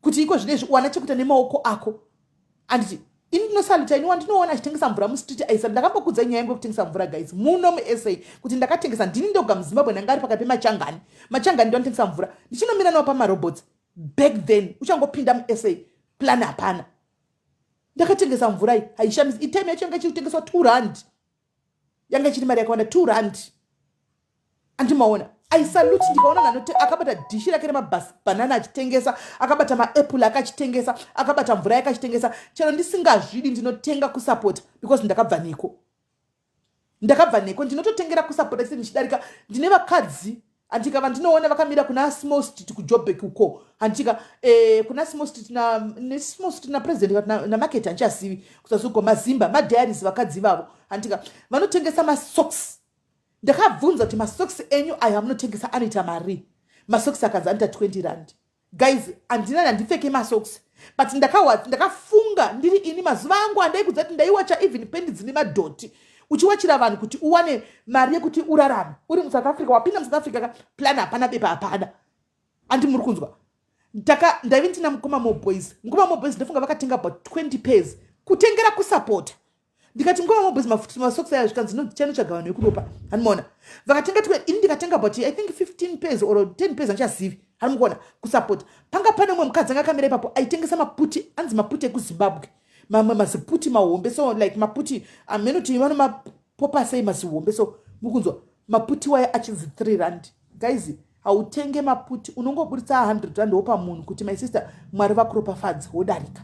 kuti iko zvinezvi uwana chekuita nemaoko ako. Anditi ini ndinosaluta ini wandinoona achitengesa mvura mustreet aisa. Ndakambokudza nyaya yangu yekutengesa mvura, guys, muno muSA, kuti ndakatengesa ndini ndoga muZimbabwe. Ndanga ari pakati pemachangani, machangani ndo anotengesa mvura, ndichinomira nawo pamarobots. Back then uchangopinda muSA, plan hapana. Ndakatengesa mvura iyi, haishamisi. Itime yacho yanga ichitengeswa R2, yanga ichiri mari yakawanda, R2. Andimaona? I salute ndikaona nanoti akabata dhishi rake remabhanana achitengesa, akabata maapple akachitengesa, akabata mvura yakachitengesa. Chero ndisingazvidi, ndinotenga kusapota because ndakabva neko, ndakabva neko. Ndinototengera kusapota chete ndichidarika. Ndine vakadzi, handika, vandinoona vakamira kuna Small Street kuJobek uko, handika? Kuna Small Street neSmall Street naPresident naMarket, handichazivi kusasuko. Mazimba madiaries, vakadzi ivavo, handika, vanotengesa masocks. Ndakabvunza kuti masocks enyu ayo amunotengesa anoita mari? Masocks akanzi anoita R20. Guys, handina, handipfeke masocks, but ndakafunga ndiri ini mazuva angu andaikudza kuti ndaiwacha even pendi dzine madhoti, uchiwachira vanhu kuti uwane mari yekuti urarame uri muSouth Africa. Wapinda muSouth Africa ka, plan hapana, bepa hapana. Andi muri kunzwa? Ndaive ndina mukoma Moboys. Mukoma Moboys, ndofunga vakatenga about 20 pairs kutengera kusapota. Ndikati, "Mukoma Moboys, masocks aya?" Zvikanzi, "Chanotsvaga vanhu vekuropa." Handimaona vakatenga, ini ndikatenga about, I think, 15 pairs or 10 pairs, handichazivi. Handimukuona kusapota? Panga pane umwe mukadzi anga akamira ipapo aitengesa maputi, anzi maputi ekuZimbabwe, mamwe maziputi mahombe so, like maputi amenoti vanomapopa sei, mazihombe so. Mukunzwa? Maputi waya achinzi R3. Guys, Hautenge maputi, unongoburitsa 100 rand wopa munhu kuti, "My sister, Mwari vakuropafadzi," wodarika.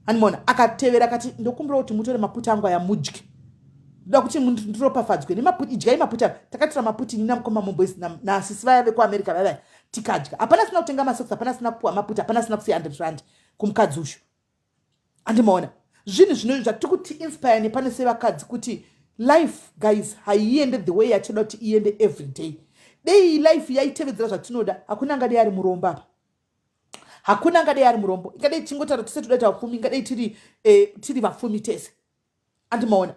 Hanimona akatevera akati, "Ndokumbira kuti mutore maputi angu aya mudye, ndoda kuti ndiropafadzwe nemaputi, idyai maputi aya." Takatora maputi nina mukoma muboys nasisi vaya vekuAmerica vaya vaya, tikadya. Hapana sina kutenga masocks, hapana sina kupuwa maputi, hapana sina kusiya 100 rand kumukadzi uyu. Andimaona zvinhu zvino zvatiri kuti inspire nepane sevakadzi kuti life, guys, haiende the way yatinoda kuti iende every day. Dei life yaitevedzera zvatinoda, hakuna angadei ari murombo apa, hakuna angadei ari murombo. Ingadei tichingotaura tese toda vapfumi, ingadei tiri vapfumi tese. Andimaona?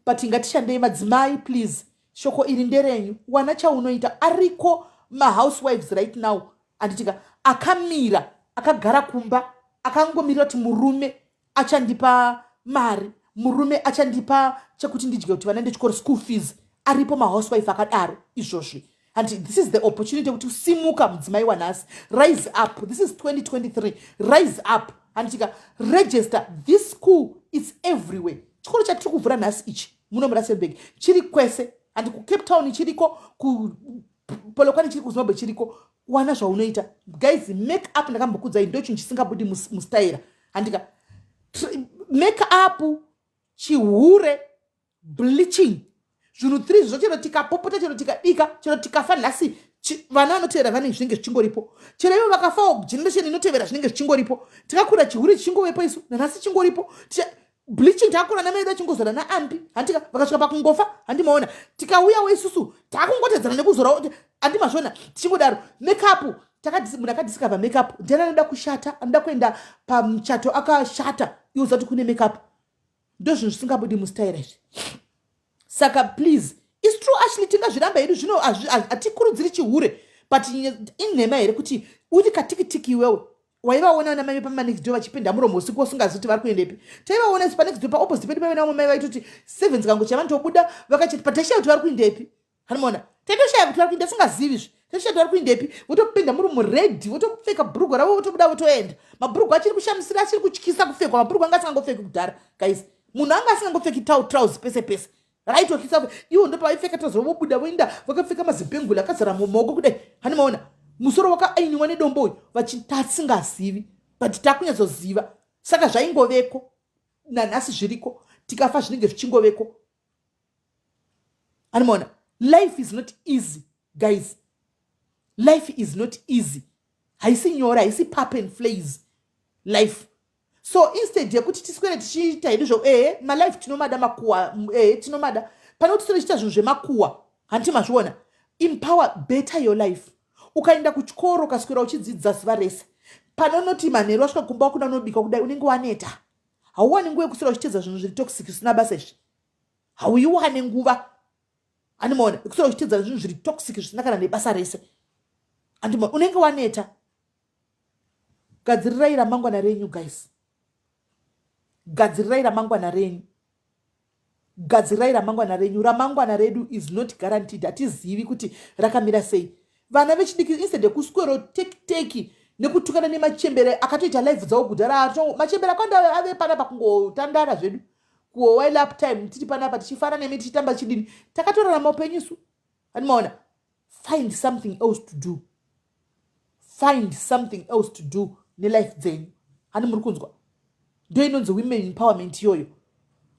But ngatishandei, madzimai, please. Shoko iri nderenyu. Wana chaunoita. Ariko mahousewives right now, anditika, akamira, akagara kumba, akangomirira kuti murume achandipa mari, murume achandipa chekuti ndidye, kuti vana ndechikoro, school fees. Aripo mahousewife akadaro izvozvi. And this is the opportunity yekuti usimuka, mudzimai wanhasi. Rise up. This is 2023. Rise up, handitika? Register this school. It's everywhere. Chikoro chatiri kuvhura nhasi ichi muno muRustenburg chiri kwese, handi? KuCape Town chiriko, kuPolokwane chiri, kuZimbabwe chiriko. Wana zvaunoita, guys. Make up, ndakambokudzai, ndo chinhu chisingabudi mustaira, handika? Make up, chihure, bleaching, zvinhu three zvo. Chero tikapopota, chero tikadika, chero tikafa nhasi, vana vanotevera vane zvinenge zvichingoripo. Chero ivo vakafawo, generation inotevera zvinenge zvichingoripo. Takakura chihure chichingovepo isu, nanhasi chingoripo. Bleaching, takakura namai achingozora naambi, handika? Vakasvika pakungofa, handimaona? Tikauyawo isusu takungotedzana nekuzora, handimazvona? Tichingodaro. Makeup, munhu akadiscover makeup ndiani? Anoda kushata, anoda kuenda pamuchato akashata, iwe uzati kune makeup. Ndo zvinhu zvisingabudi mustaira izvi. Saka please, it's true, actually tingazviramba hedu zvino, hatikurudziri chihure, but inhema here kuti uri katikitiki iwewe? Waivaona vana mai pamanext door vachipinda muromo usiku, usingazivi kuti vari kuendepi. Taivaona isu panext door, paopposite pedu paive navamwe mai vaitoti 7 dzikangocha vanotobuda vakacheti, patashaya kuti vari kuendepi. Hanimaona? Taitoshaya kuti vari kuenda, singazivizve, taitoshaya kuti vari kuendepi. Votopinda muri mured, votopfeka bhurugwa ravo, votobuda, votoenda. Mabhurugwa achiri kushamisira, achiri kutyisa kupfekwa. Mabhurugwa anga asingangopfeki kudhara, guys. Munhu anga asingangopfeki trouser pese pese, raitotyisa iwo. Ndo pavaipfeka trouser, vobuda, voenda vakapfeka mazibhenguli akazara mumaoko kudai. Hanimaona? Musoro wakaainiwa nedombo uyu, vachitasingazivi, but takunyatsoziva. Saka zvaingoveko, nanhasi zviriko, tikafa zvinenge zvichingoveko. Animaona? Life is not easy, guys. Life is not easy. Haisi nyore, haisi pap and vleis life. So instead yekuti tiswere tichiita hedu zvo, ehe, malife tinomada makuwa, ehe, tinomada. Pane kuti tiswere tichiita zvinhu zvemakuwa, handiti mazviona? Empower, better your life. Ukaenda kuchikoro, ukaswera uchidzidza zuva rese, panonoti manheru wasvika kumba, wakuda unobika kudai, unenge waneta. Hauwani nguva yekuswera uchitedza zvinhu zviri toxic, zvisina basa izvi. Hauiwane nguva, andimaona, yekuswera uchitedza zvinhu zviri toxic, zvisina kana nebasa rese. Andima? Unenge waneta. Gadzirirai ramangwana renyu, guys. Gadzirirai ramangwana renyu, gadzirirai ramangwana renyu. Ramangwana redu is not guaranteed. Hatizivi kuti rakamira sei. Vana vechidiki, instead yekuswero tekiteki nekutukana nemachembere akatoita life dzavo kudhara, machembere akawanda ave panapa kungotandara zvedu, kuwhile up time. Tiri panapa tichifara nemi, tichitamba chidini, takatorarama upenyu isu. Animaona? Find something else to do. Find something else to do nelife dzenyu. Hani muri kunzwa? Ndo inonzi women empowerment iyoyo.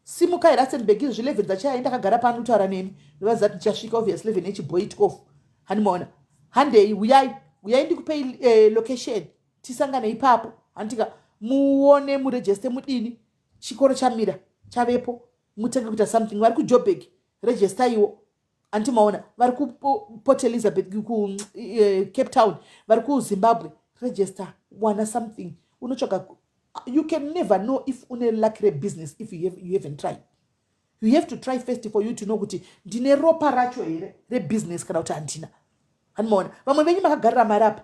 Simukai. Rustenburg izvi 11 dzachaya, ndakagara pano kutaura nemi, ndovaziva kuti ndichasvika obvious 11 yechibhoi 12. Hani maona? Handei, uyai, uyai, ndikupei location, tisangane ipapo, handika? Muone, muregister, mudini. Chikoro chamira, chavepo, mutange kuita something. Vari kuJoburg, registaiwo, handiti maona? Vari kuPort Elizabeth, kuCape Town, vari kuZimbabwe, register, wana something unotsvaga. You can never know if une luck rebusiness if you haven't tried. You have to try first for you to know kuti ndine ropa racho here rebusiness kana kuti handina. Handimaona? Vamwe venyu makagarira mari apa,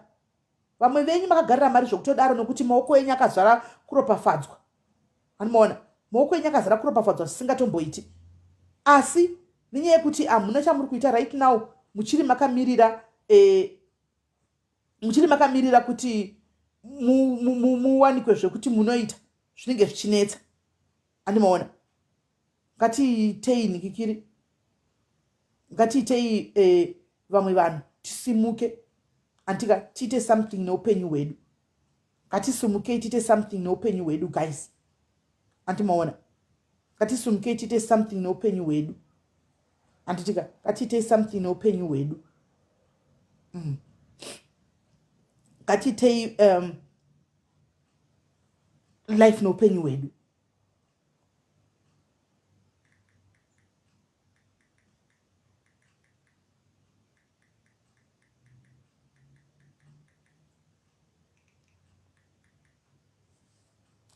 vamwe venyu makagarira mari zvokutodaro, nokuti maoko enyu akazara kuropafadzwa. Handimaona? Maoko enyu akazara kuropafadzwa zvisingatomboiti, asi nenyaya yekuti hamuna chamuri kuita right now, muchiri makamirira, muchiri makamirira kuti muwanikwe zvekuti munoita, zvinenge zvichinetsa. Andimaona? Ngatiitei nikikiri, ngatiitei vamwe vanhu tisimuke. Antika tiite something neupenyu hwedu. Ngatisumukei tiite something neupenyu hwedu guys. Antimaona. Ngatisumukei tiite something neupenyu hwedu. Anditika ngatiitei something neupenyu hwedu. Ngatiitei life neupenyu hwedu.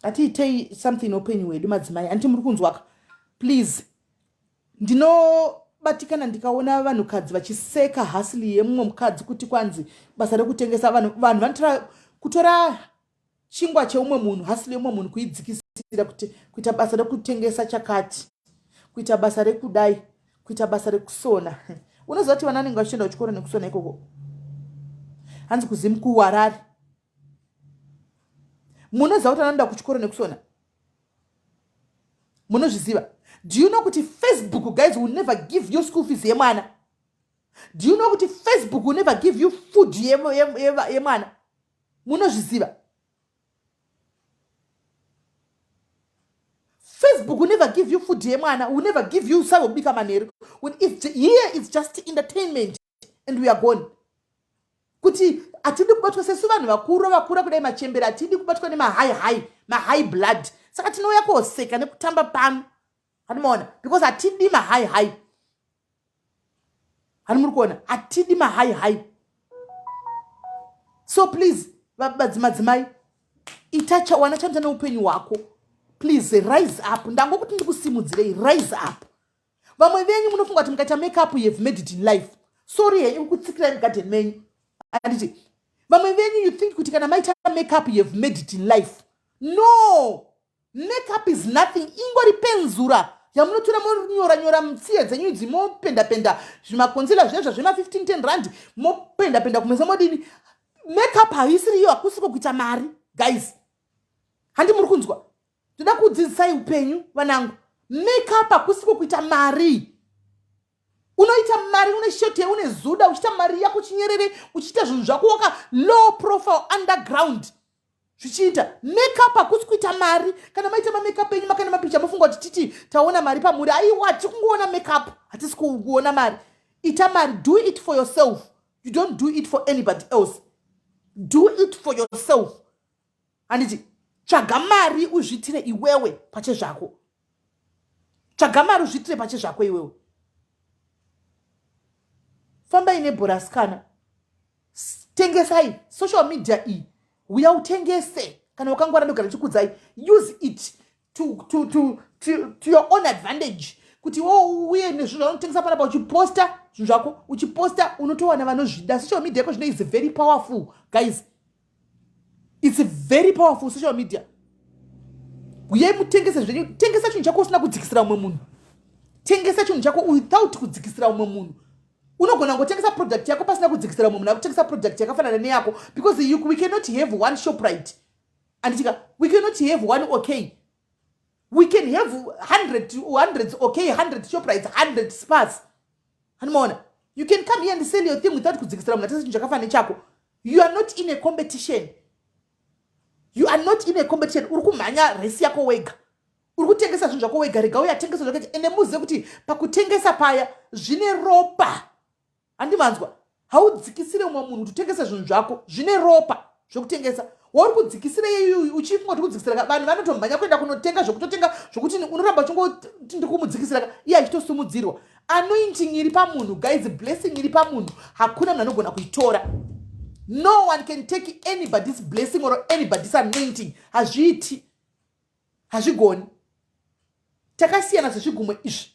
Atiitei something neupenyu hwedu madzimai. Anditi muri kunzwaka? Please, ndinobatikana ndikaona vanhukadzi vachiseka hasili yemumwe mukadzi kuti kwanzi basa rekutengesa. Vanhu vanhu vanotora kutora chingwa cheumwe munhu, hasili yeumwe munhu, kuidzikisira kuti kuita basa rekutengesa chakati, kuita basa rekudai, kuita basa rekusona. Unoziva kuti vana vanenge vachienda kuchikoro nekusona ikoko? Hanzi kuzimu kuwarari. Munoziva kuti vanoenda kuchikoro nekusona? Munozviziva? Do you know kuti Facebook, guys, will never give you school fees yemwana? Do you know kuti Facebook will never give you food yemwana? Munozviziva? Facebook will never give you food yemwana, will never give you sadza kubika manheru. Here it's just entertainment and we are gone. Kuti hatidi kubatwa sesu vanhu vakuru vakura kudai, machembere, hatidi kubatwa nemahigh high mahigh blood. Saka tinouya koseka nekutamba pano, handimaona, because hatidi mahigh high. Hani muri kuona? Hatidi mahigh high. So please, madzimai, ita chawana chamuta neupenyu hwako. Please rise up. Ndangokuti ndikusimudzirei, rise up. Vamwe venyu munofunga kuti mukaita makeup you have made it in life. Sorry henyu kutsikirai mugarden menyu. Handiti vamwe venyu, you think kuti kana maita makeup you have made it in life? No, makeup is nothing. Ingori penzura yamunotora monyora nyora mutsiye dzenyu idzi, mopenda penda zvimaconcealer zvezvo zvema 15 10 rand, mopenda penda kumeso, modini. Makeup haisiri iyo, hakusiko kuita mari, guys. Handi muri kunzwa? Toda kudzidzisai upenyu, vanangu. Makeup hakusiko kuita mari. Unoita mari une shete, une zuda, uchiita mari yako chinyerere, uchiita zvinhu zvako waka low profile, underground zvichiita. Makeup hakusi kuita mari. Kana maita mamakeup enyu, makane mapicha, mofunga kuti titi taona mari pamuri. Aiwa, tiri kungoona makeup, hatisi kuona mari. Ita mari, do it for yourself. You don't do it for anybody else, do it for yourself. Handiti tsvaga mari uzviitire iwewe pachezvako. Tsvaga mari uzviitire pachezvako iwewe. Fambai nebhorasikana, tengesai. Social media iyi, uya utengese kana wakangwara. Ndogara chikudzai, use it to your own advantage, kuti wo uye nezvinhu zvaunotengesa panapa, uchiposta zvinhu zvako, uchiposta, unotowana vanozvida. Social media yako zvino is very powerful, guys. It's very powerful, social media. Uyai mutengese zvenyu. Tengesa chinhu chako usina kudzikisira umwe munhu. Tengesa chinhu chako without kudzikisira umwe munhu. Unogona kungotengesa product yako pasina kudzikisira umwe munhu akutengesa product yakafanana neyako, because we cannot have one Shoprite. Anditika we cannot have one OK. We can have hundred, hundreds OK, 100 Shoprites, 100 Spars. Handimaona? You can come here and sell your thing without kudzikisira munhu atese chinhu chakafanana nechako. You are not in a competition. You are not in a competition. Uri kumhanya resi yako wega, uri kutengesa zvinhu zvako wega. Rega uye atengesa zvake. Ende muzive kuti pakutengesa paya zvine ropa. Handimanzwa? Haudzikisire umwe munhu kuti utengese zvinhu zvako. Zvine ropa zvekutengesa. Wauri kudzikisira iyeyu, uchifunga kuti kudzikisira, vanhu vanotomhanya kuenda kunotenga zvekutotenga, zvokuti unoramba uchingoti ndiri kumudzikisira, iye achitosumudzirwa. Anointing iri pamunhu, guys, blessing iri pamunhu, hakuna munhu anogona kuitora. No one can take anybody's blessing or anybody's anointing. Hazviiti, hazvigoni. Takasiyana sezvigumwe izvi,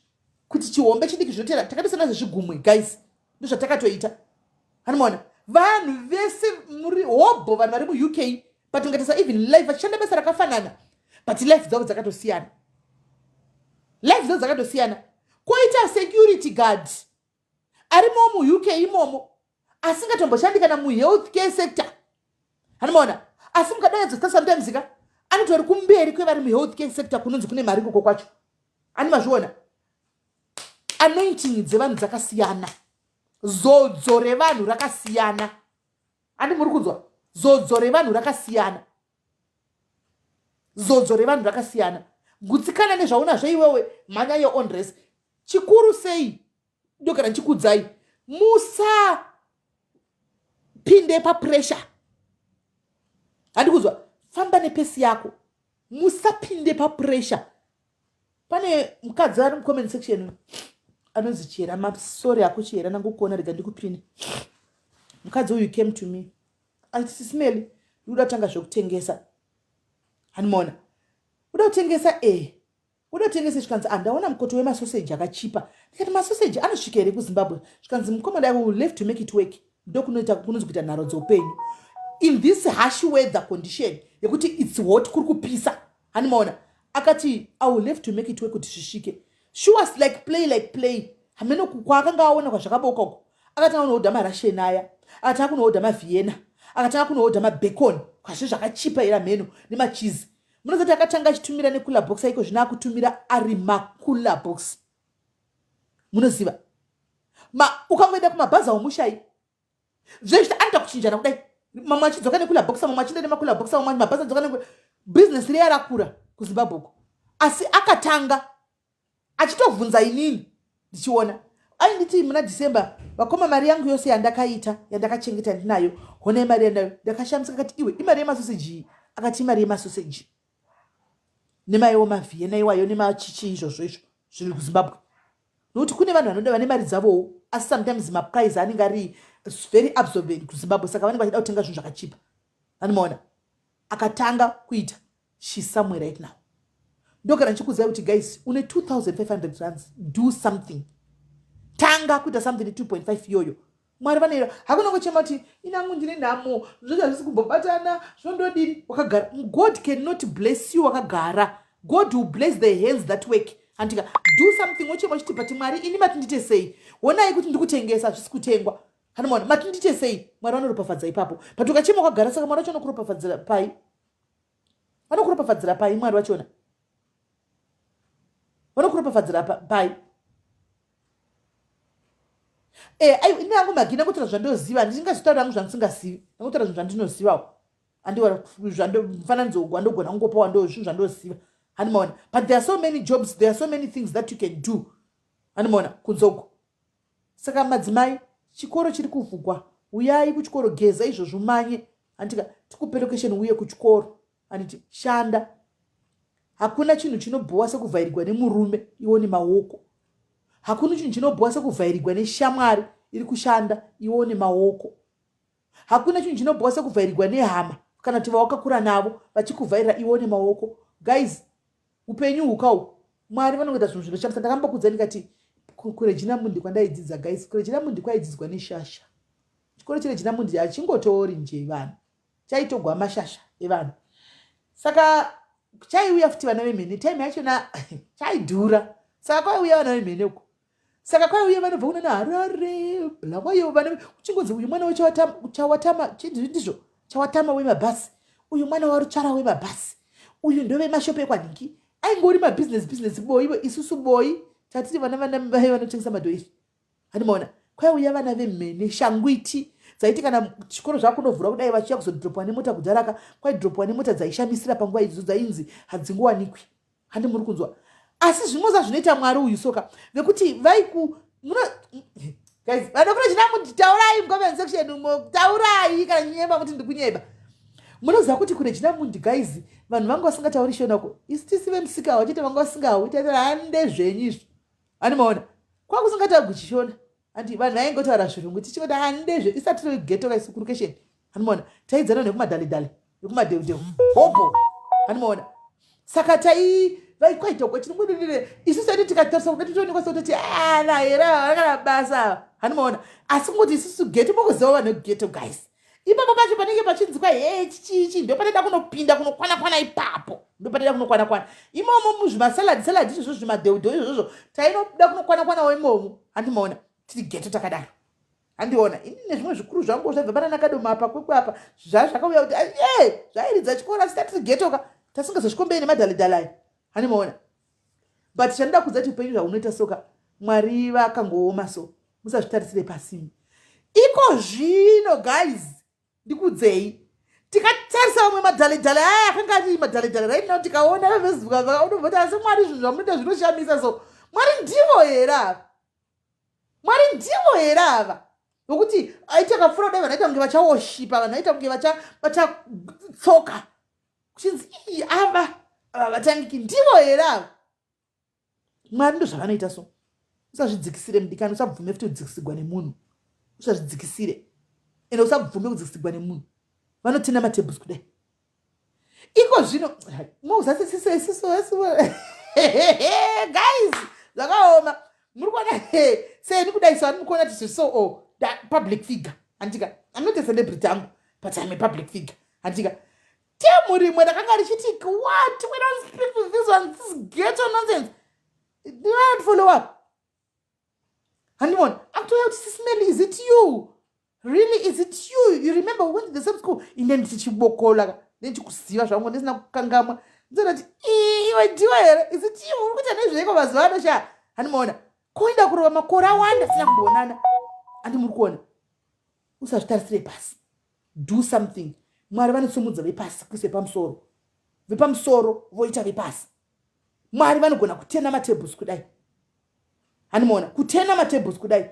kuti chihombe chidiki zvinotera. Takatosiyana sezvigumwe, guys, ndozvatakatoita. Hanimaona vanhu vese muri hobho, vanhu vari muUK, but ungatisa even life vachishanda basa rakafanana, but life dzavo dzakatosiyana. Life dzavo dzakatosiyana. Koita security guard arimo muUK imomo, asingatomboshandi kana muhealth care sector. Hanimaona? Asi mukadanyadzosita sometimes ka, anotori kumberi kwevari muhealth care sector, kunonzi kune mari ikoko kwacho. Ani mazviona? Anointing dzevanhu dzakasiyana, zodzo revanhu rakasiyana. Andi muri kunzwa? Zodzo revanhu rakasiyana. Zodzo revanhu rakasiyana. Gutsikana nezvaunazvo iwewe, mhanya your own race. Chikuru sei ndogara ndichikuudzai, musapinde papressure. Handi kunzwa? Famba nepace yako, musapinde papressure. Pane mukadzi ari mucomment section anonzi Chihera. Masori ako Chihera, nangokuona, rega ndikupine. Mukadzi uyu came to me ati, "Sis Melly, ndikuda kutanga zvekutengesa." Hanimona uda kutengesa? E, uda kutengesa. Zvikanzi, "Andaona mukoto wemasoseji akachipa." Ndikati, "Masoseji anosvika here kuZimbabwe?" Zvikanzi, "Mukomana, I will love to make it work." Ndokunoita kunonzi kuita nharo dzeupenyu in this harsh weather condition yekuti it's hot, kuri kupisa. Hanimaona? Akati, "I will have to make it work kuti zvisvike." She was like, play like play. Hamene kwaakanga aona kwazvakaboka uko. Akatanga kunoodha maRussian aya, akatanga kunoodha maVienna, akatanga kunoodha mabacon kwazvo zvakachipa here hameno, nemachizi. Munozati akatanga achitumira necooler box, aiko zvino akutumira ari macooler box. Munoziva ma ukangoenda kumabhazi aumushai zvezviti anoita kuchinjana kudai, mamwe achidzoka necooler box, mamwe achienda nemacooler box, mamwe mabhazi adzoka ne bhizinesi riya rakura kuZimbabwe uko. Asi akatanga achitovhunza inini ndichiona. Ainditi muna December, "Vakoma, mari yangu yose yandakaita, yandakachengeta, ndinayo, honai mari yandayo." Ndakashamisika kati, "Iwe, imari yemasoseji iyi?" Akati, "Imari yemasoseji nemaiwo maVienna iwayo nemachichi izvozvo izvo zviri kuZimbabwe." Nokuti kune vanhu vanoda, vane mari dzavowo, asi sometimes maprice anenge ari very absorbent kuZimbabwe, saka vanenge vachida kutenga zvinhu zvakachipa. Vanomaona akatanga kuita. She's somewhere right now. Ndogara ndichikuziva kuti guys, une 2500 rands, do something. Tanga kuita something ne2.5 iyoyo. Mwari vanoira. Hakuna kuchema kuti inangu ndine nhamo, zvocho hazvisi kumbobatana, zvondodini. Wakagara, God cannot bless you wakagara. God will bless the hands that work. Andika do something. Wochema uchiti, "But Mwari, ini mati ndite sei? Honai kuti ndikutengesa, hazvisi kutengwa." Hanomaona? "Mati ndite sei?" Mwari vanoropafadza ipapo. But ukachema wakagara, saka Mwari wacho anokuropafadzira pai? Vanokuropafadzira pai? Mwari wachona vanokuropafadzira pai? E, ini hangu magina kutaura zvandoziva, ndingazotaura hangu zvandisingazivi. Ndangutaura zvinhu zvandinozivawo. Andiwa mufananidzo wandogona kungopawa ndo zvinhu zvandoziva. Handimaona? But there are so many jobs, there are so many things that you can do. Handimaona kunzoko? Saka madzimai, chikoro chiri kuvhugwa, uyai kuchikoro. Geza izvozvo, manye handika tikupe location, uye kuchikoro. Handiti shanda. Hakuna chinhu chinobhowa sekuvhairigwa nemurume iwo nemaoko. Hakuna chinhu chinobhowa sekuvhairigwa neshamwari iri kushanda iwo nemaoko. Hakuna chinhu chinobhowa sekuvhairigwa nehama kana kuti vawakakura navo vachikuvhairira iwo nemaoko. Guys, upenyu hukau. Mwari vanongoita zvinhu zvinoshamisa. Ndakambokudza ndikati kuRegina Mundi kwandaidzidza, guys, kuRegina Mundi kwaidzidzwa neshasha. Chikoro cheRegina Mundi hachingotori nje vanhu, chaitogwa mashasha evanhu. Saka chaiuya futi vana vemhene. Time yachona chaidhura, saka kwaiuya vana vemhene uko. Saka kwaiuya vanobva kuna naHarare, Bulawayo, vana kuchingonzi uyu mwana weChawatama, ndizvo, Chawatama wemabhasi uyu, mwana waRutsvara wemabhasi uyu, ndovemashopu ekwanhingi. Aingori mabusiness business boy. Isusu boy tatiri vana vana vai vanotengesa madhoiri. Handimaona? Kwaiuya vana vemhene, shangwiti dzaiti kana chikoro zvakunovhura kudai, vachiuya kuzodropwa nemota. Kudharaka kwaidropwa nemota dzaishamisira panguva idzodzo, dzainzi hadzingowanikwi. Handi muri kunzwa? Asi zvimwe zvazvinoita Mwari uyu soka vekuti vaiku muno. Guys, vanokura chinamuti, taurai mucomment section umo, taurai kana nyeba kuti ndikunyeba. Munoziva kuti kuRegina Mundi, guys, vanhu vanga vasingatauri Shonako. Isu tisi vemusika wachete vanga vasingawi, taita hande zvenyu izvo. Animaona kwakusingataurwi chiShona? Andi vanhu vaingotaura zvirungu, tichingoti handezve isati tiri ghetto kaisu kurukesheni. Handimaona taidzana nekumadhaledhale, nekumadheudheu hobho. Handimaona? Saka tai vaikwaita kwachirungu. Isusu taiti tikatarisa kuda titoonekwa sekutoti ana here kana basa. Handimaona? Asi kungoti isusu ghetto, mokuziva vanhu veghetto, guys, ipapo pacho panenge pachinzwa he chichichi, ndo panoda kunopinda kunokwana kwana ipapo, ndo panoda kunokwana kwana imomo muzvimasaladi saladi izvozvo, zvimadheudheu izvozvo, tainoda kunokwana kwanawo imomo. Handimaona? Tiri ghetto takadaro. Handiona ini nezvimwe zvikuru zvangu zvabva pana nakadoma apa, Kwekwe apa, zvakauya kuti e zvairidza chikoro, asi tatiri ghetto ka, tasingazosvikombei nemadhaledhale aya. Handimaona? But chandoda kudza kuti upenyu zvahunoita soka, Mwari vakangooma, so musazvitarisire pasini iko zvino, guys. Ndikudzei, tikatarisa vamwe madhaledhale aya akanga ari madhaledhale right now, tikaona vaFacebook unobva, asi Mwari, zvinhu zvamunoita zvinoshamisa. So Mwari ndivo here ava? Mwari ndivo here ava? Nokuti aiti akapfuura kudai, vanhu aita kunge vachaworshipa, vanhu aita kunge vachatsoka, kuchinzi, "Ii, ava vatangiki ndivo here ava?" Mwari ndo zvavanoita. So usazvidzikisire, mudikani. Usabvume futi kudzikisigwa nemunhu. Usazvidzikisire ende usabvume kudzikisigwa nemunhu. Vanoturna matables kudai iko zvino. Muzasisiso guys, zvakaoma. Muri kuona seni kudai, so ani mukuona kuti so, oh, public figure, handika? I'm not a celebrity angu, but I'm a public figure, handika? Temu rimwe rakanga richiti, "What? We don't speak with this one, this ghetto nonsense." Don't follow up. Handimona akutouya kuti, "Sis Melly, is it you? Really, is it you? You remember we went to the same school?" Ine ndichichibokola, ndichikuziva zvangu, ndisina kukangamwa. Ndizona kuti, "Iwe ndiwe here? Is it you? Uri kuita nezveiko mazuva ano sha?" Handimaona koenda kurova makore awanda sina kumboonana. Handi muri kuona? Usazvitarisire pasi. Do something. Mwari vanosumudza vepasi kuise pamusoro, vepamusoro voita vepasi. Mwari vanogona kuturna matables kudai. Handimaona kuturna matables kudai,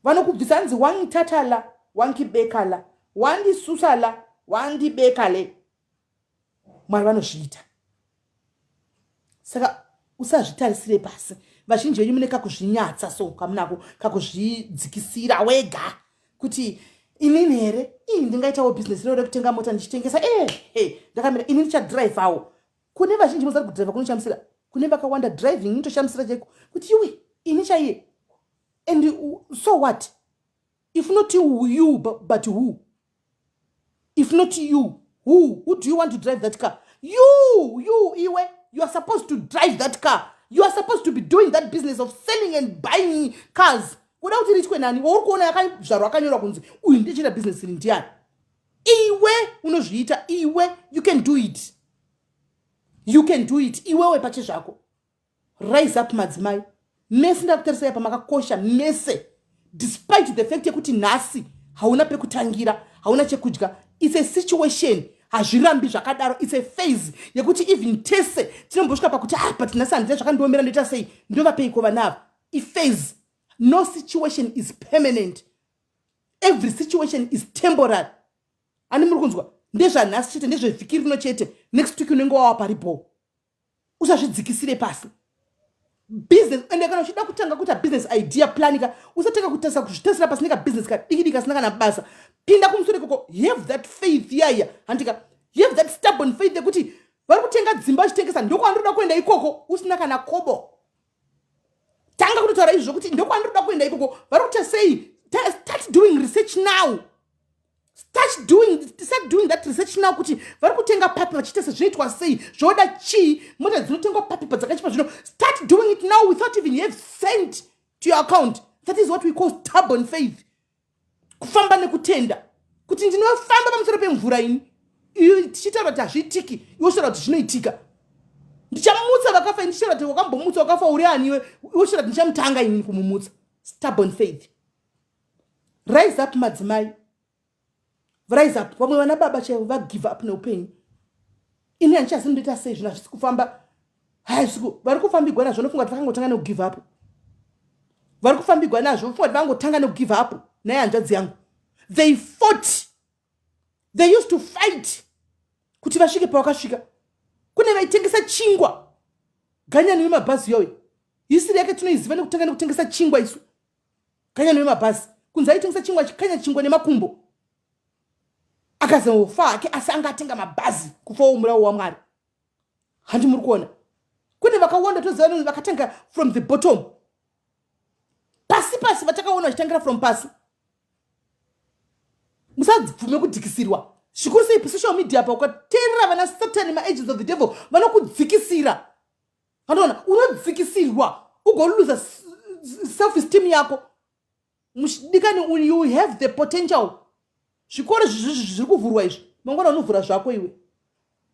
vanokubvisa. Hanzi, "Wangithatha la, wangibeka la, wandisusa la, wandibeka le." Mwari vanozviita. Saka usazvitarisire pasi. Vazhinji venyu mune kakuzvinyatsa, so kamunako kakuzvidzikisira wega kuti, "Inini here? Ii, ndingaitawo bhizinesi rero rekutenga mota ndichitengesa? E, ndakamira ini, ndichadhiraivhawo." Kune vazhinji muzari kudhiraivha kunoshamisira. Kune vakawanda driving inotoshamisira chaiko kuti, "Iwe, ini chaiye?" And so what if not you, but who? If not you, who do you want to drive that car? You, iwe, you are supposed to drive that car. You are supposed to be doing that business of selling and buying cars. Kuda kuti riitwe nani? Wauri kuona yakazvarwa akanyorwa kunzi uyu ndichiita bhizinesi iri ndiani? Iwe unozviita. Iwe, you can do it. You can do it iwewe pache zvako. Rise up, madzimai mese. Ndakutarisai pamakakosha mese, despite the fact yekuti nhasi hauna pekutangira, hauna chekudya. It's a situation, hazvirambi zvakadaro. It's a phase yekuti even tese tinombosvika pakuti, "Ah, but nhasi handina, zvakandiomera, ndoita sei? Ndovapeiko vana ava?" Iphase. No situation is permanent. Every situation is temporary. Ani muri kunzwa? Ndezvanhasi chete, ndezvevhiki rino chete. Next week unenge wava paripo. Usazvidzikisire pasi. Business, ende kana uchida kutanga kuita business idea, planika. Usatanga kutarisa kuzvitarisira pasi nekabusiness kadiki kasina kana basa. Pinda kumusoro ikoko. Have that faith yaya, handika? Have that stubborn faith yekuti vari kutenga dzimba vachitengesa, ndokwandiroda kuenda ikoko. Usina kana kobo, tanga kutotaura izvozvo kuti, "Ndokwandiroda kuenda ikoko. Vari kuita sei?" Start doing research now. Start doing that research now kuti vari kutenga papi, vachiita sezvinoitwa sei, zvoda chii, mota dzinotengwa papi, padzakachipa zvino. Start doing it now without even have cent to your account. That is what we call stubborn faith, kufamba nekutenda kuti ndinofamba pamusoro pemvura ini. Tichitaura kuti hazviitiki, iwe uchitaura kuti zvinoitika. Ndichamutsa vakafa, ndichitaura kuti wakambomutsa wakafa uri ani iwe? Iwe uchitaura kuti ndichamutanga inini kumumutsa. Stubborn faith. Rise up, madzimai, rise up. Vamwe vana baba chaivo vagive up neupenyu. "Ini handichazi ndoita sei, zvinhu hazvisi kufamba." Haisiku vari kufambigwa nazvo, nofunga kuti vakangotanga nekugive up. Vari kufambigwa nazvo, vofunga kuti vangotanga nekugive up. Naye hanzvadzi yangu, they fought, they used to fight kuti vasvike pavakasvika. Kune vaitengesa chingwa, ganyani wemabhazi yoyo, hisiri yake tinoiziva nekutanga nekutengesa chingwa isu. Ganyani wemabhazi, kunzi aitengesa chingwa, achikanya chingwa nemakumbo, akazofa hake, asi anga atenga mabhazi. Kufawo murawo waMwari. Handi muri kuona? Kune vakawanda toziva vakatanga from the bottom, pasi pasi, vatakaona vachitangira from pasi. Musabvume kudzikisirwa, zvikuru sei pasocial media pa. Ukateerera vana Satani, maagents of the devil, vanokudzikisira. Vanoona unodzikisirwa, ugoluza self esteem yako. Mudikani, you have the potential. Zvikoro zviri kuvhurwa izvi, mangwana unovhura zvako iwe.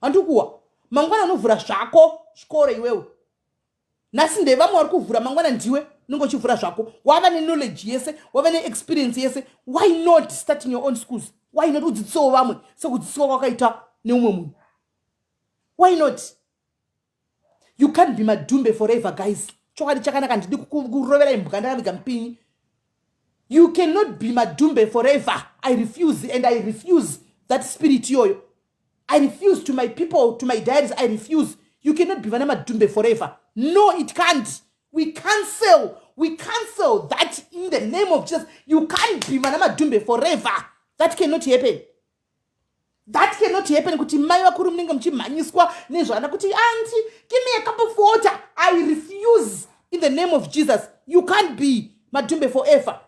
Handikuwa, mangwana unovhura zvako zvikoro iwewe. Nhasi ndevamwe vari kuvhura, mangwana ndiwe unenge uchivhura zvako. Wava neknowledge yese, wava neexperience yese. Why not starting your own schools? Why not udzidzisewo vamwe sekudzidziswa kwakaita neumwe munhu? Why not? You can't be madhumbe forever, guys. Chokwadi chakanaka, ndidi kurovera imbwa ndakaviga mupinyi. You cannot be madhumbe forever. I refuse, and I refuse that spirit iyoyo. I refuse to my people, to my diaries, I refuse. You cannot be vana madhumbe forever. No, it can't. We cancel, we cancel that in the name of Jesus. You can't be vana madhumbe forever. That cannot happen, that cannot happen. Kuti mai vakuru munenge muchimhanyiswa nezvana kuti, "Auntie, give me a cup of water." I refuse in the name of Jesus. You can't be madhumbe forever.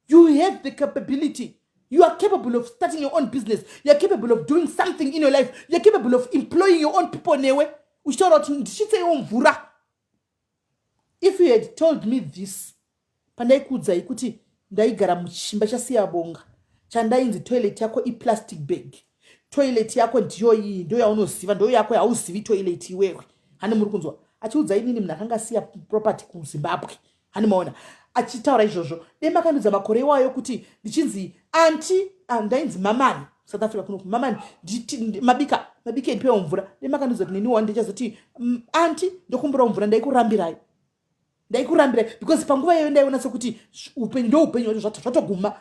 You have the capability. You are capable of starting your own business. You are capable of doing something in your life. You are capable of employing your own people. Newe uchitaura kuti, "Ndisvitseiwo mvura." If you had told me this pandaikuudzai kuti ndaigara muchimba chaSiyabonga, chandainzi, "Toilet yako iplastic bag, toilet yako ndiyo iyi, ndo yaunoziva, ndo yako, hauzivi toilet iwewe." Hani muri kunzwa achiudzai nini munhu akanga asiya property kuZimbabwe? Hani maona achitaura izvozvo? Dai makandiudza makore iwayo kuti ndichinzi auntie, ah, ndainzi mamani South Africa kuno, mamani, mabika, mabika, ndipewo mvura. Dai makandiudza kuti neniwo ndichazoti, "Auntie, ndokumburawo mvura," ndaikurambirai, ndaikurambirai, because panguva iyoyo ndaiona sekuti upenyu ndo upenyu hwacho, zvatoguma.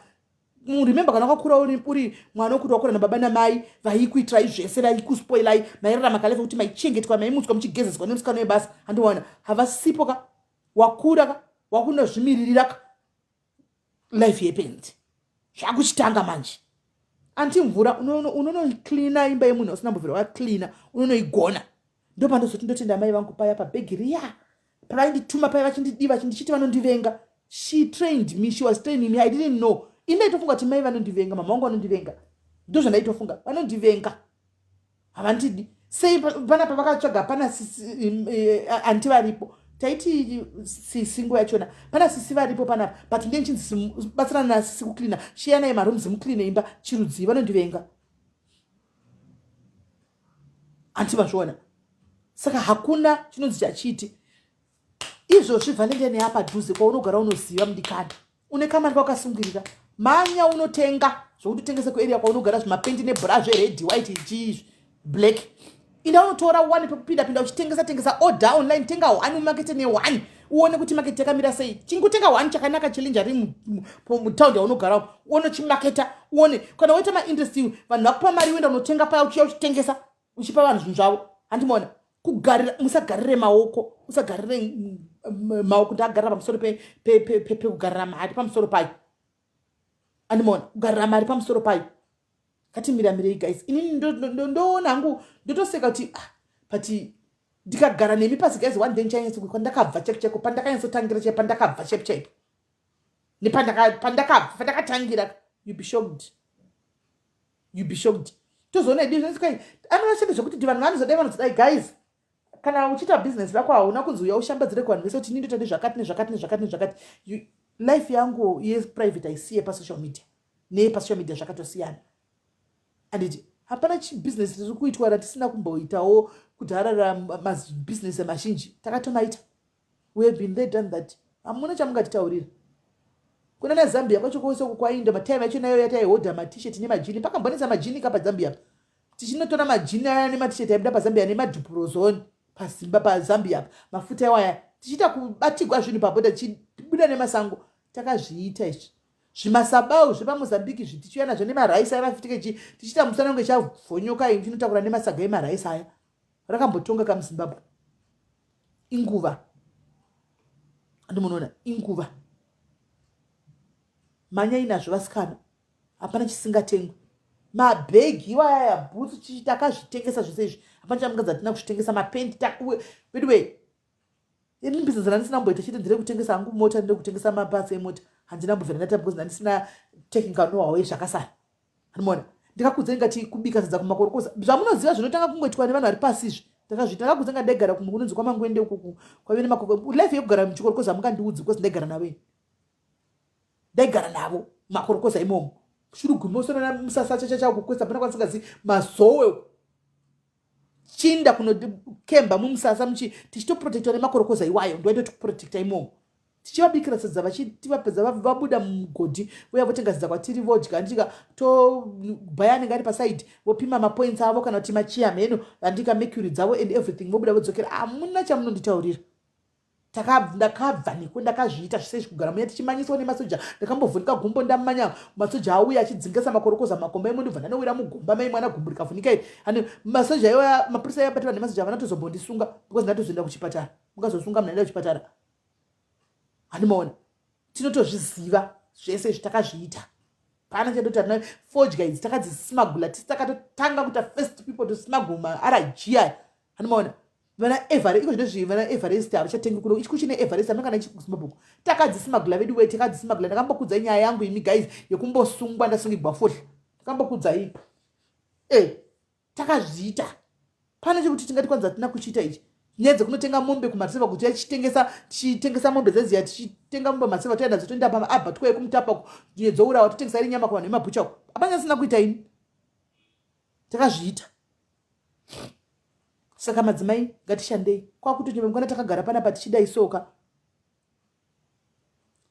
Remember, kana wakakura uri mwana wekuti wakura nababa namai vaikuitirai zvese, vaikuspoilai, mairarama kalife kuti maichengetwa, maimutswa muchigezeswa nemusikana webasa, handiwana havasipo ka, wakura ka, wakunozvimiririra ka, life happens, zvakuchitanga manje. Auntie mvura, unonocleana imba yemunhu usina mbovhera wacleana, unonoigona. Ndo pandozoti ndotenda mai vangu paya pabhegi riya pavaindituma paya vachindidiva, ndichiti vanondivenga. She trained me, she was training me. I didn't know. Ini ndaitofunga kuti mai vanondivenga, mama vangu vanondivenga, ndo zvandaitofunga, vanondivenga, havandidi. Sei panapa vakatsvaga pana auntie varipo, taiti sisi nguva yachona, pana sisi varipo panapa, but ndechinzi batsirana nasisi kucleana, shiyanai marooms mucleane imba. Chirudzii vanondivenga? Auntie mazviona? Saka hakuna chinonzi chachiti izvozvi. Valentine yapadhuze, kwaunogara unoziva mudikani, une kamari kwakasungirira, manya unotenga zvokuti utengese kuarea kwaunogara, zvimapendi nebhura zvered, white, chii, black. Inda unotora one pekupinda pinda uchitengesa tengesa. Order online, tenga one umakete neone, uone kuti market yakamira sei. Chingotenga one chakanaka chilinjari mutaundi yaunogara, uone chimaketa, uone kana waita mainterest, vanhu vakupa mari, uenda unotenga paya, uchiya uchitengesa, uchipa vanhu zvinhu zvavo. Handimaona kugarira, musagarire maoko, usagarire maoko. Ndagarira pamusoro pekugarira mari pamusoro payo. Andimaona kugarira mari pamusoro payo. Ngatimiramirei, guys. Inini ndoona hangu, ndotoseka kuti, ah, but ndikagara nemi pasi, guys, one day ndichanyatso kwandakabva chaiko chaiko, pandakanyatsotangira chaipo, pandakabva chaipo chaipo, nepandakabva, pandakatangira, you be shocked, you be shocked. Tozoona idi anovashanda zvekuti vanhu vanozodai, vanozodai. Guys, kana uchiita bhizinesi rako, hauna kunzi uya ushambadzire kuvanhu vese kuti ini ndoita nezvakati, nezvakati, nezvakati, nezvakati. Life yangu yeprivate haisiye pasocial media, neyepasocial media zvakatosiyana, anditi? Hapana chibhizinesi riri kuitwa ratisina kumboitawo kudharara. Mabhizinesi mazhinji takatomaita. We have been there, done that. Hamuna chamungatitaurira. Kuna naZambia kwacho kwose kwainda matime acho nayo yataihodha matshirt nemajini, pakambonetsa majini ka paZambia, tichinotora majini aya nematshirt aibuda paZambia nemadhuprozoni paZimba, paZambia apa, mafuta iwaya, tichiita kubatigwa zvinhu pabhodha, tichibuda nemasango. Takazviita izvi zvimasabau zvepaMozambiki zvi, tichiuya nazvo nemaraisi aiva 50 kg, tichiita musana kunge chavhonyoka, tinotakura nemasaga emaraisi aya. Rakambotonga kamuZimbabwe inguva, andimunoona inguva. Manyai nazvo, vasikana, hapana chisingatengwi. Mabhegi iwayaya, bhutsu, chichi, takazvitengesa zvese izvi. Hapana chamungadzi hatina kuzvitengesa. Mapendi, anyway, ini bhizinesi randisina kumboita chete nderekutengesa hangu mota, nderekutengesa maparts emota. Handina mbobvira ndaita because ndandisina technical know-how yezvakasara. Handimaona ndikakudzai ngati kubika sadza kumakorokoza, zvamunoziva zvinotanga kungoitwa nevanhu vari pasi izvi, takazviita. Ndakakudzai nga ndaigara kumwe kunonzi kwaMangwende ukuku kwaive nemakoko. Life yekugara muchikorokoza hamungandiudzi because ndaigara navo ini, ndaigara navo makorokoza imomo. Shurugumosonana musasa chachachakukwesa pana kwasingazi mazowe chinda kunokemba mumusasa muchi tichitoprotectwa nemakorokoza iwayo, ndoaitoti kuprotecta imomo. Tichivabikira sadza, vachitivapedza, vabuda mumugodhi, voya votenga sadza kwatiri, vodya, andika? Tobhaya anenge ari pasaidi, vopima mapoints avo kana kuti machiya mheno, andika? Mercury dzavo and everything, vobuda vodzokera. Hamuna chamunonditaurira. Ndakabva neko, ndakazviita zvese kugara muya tichimanyiswa nemasoja. Ndakambovhunika gumbo, ndamanya, masoja auya achidzingisa makorokoza makomba imo, ndobva ndanowira mugomba mai mwana, gumbo rikavhunika iri. Ane masoja iwaya, mapurisa aibatwa nemasoja, havana tozombondisunga because ndatozoenda kuchipatara. Mungazosunga munhu aenda kuchipatara? Handimaona. Tinotozviziva zvese izvi, takazviita. Pana chatoti hatina. Fodya idzi takadzismagula tisi, takatotanga kuita first people to smuggle maRG aya, handimaona? Vana Everest, iko zvino vana Everest havachatengi kuno, ichi kuchine Everest hamuna kana ichikuZimbabwe. Takadzismagula vedu wee, takadzismagula. Ndakambokudzai nyaya yangu imi guys yekumbosungwa, ndasungigwa fodya. Ndakambokudzai e takazviita. Pane chekuti tingati kwanza hatina kuchiita ichi. Nyaya dzekunotenga mombe kumariseva kuti tichitengesa, tichitengesa mombe dzeziya, tichitenga mombe maseva, toenda nadzo, toenda paabatwa ekumutapa, dzourawa, totengesa iri nyama kuvanhu vemabhucha uko. Hapana asina kuita ini, takazviita. Saka madzimai, ngatishandei. Kwakutochema mukana takagara panapa tichidai soka.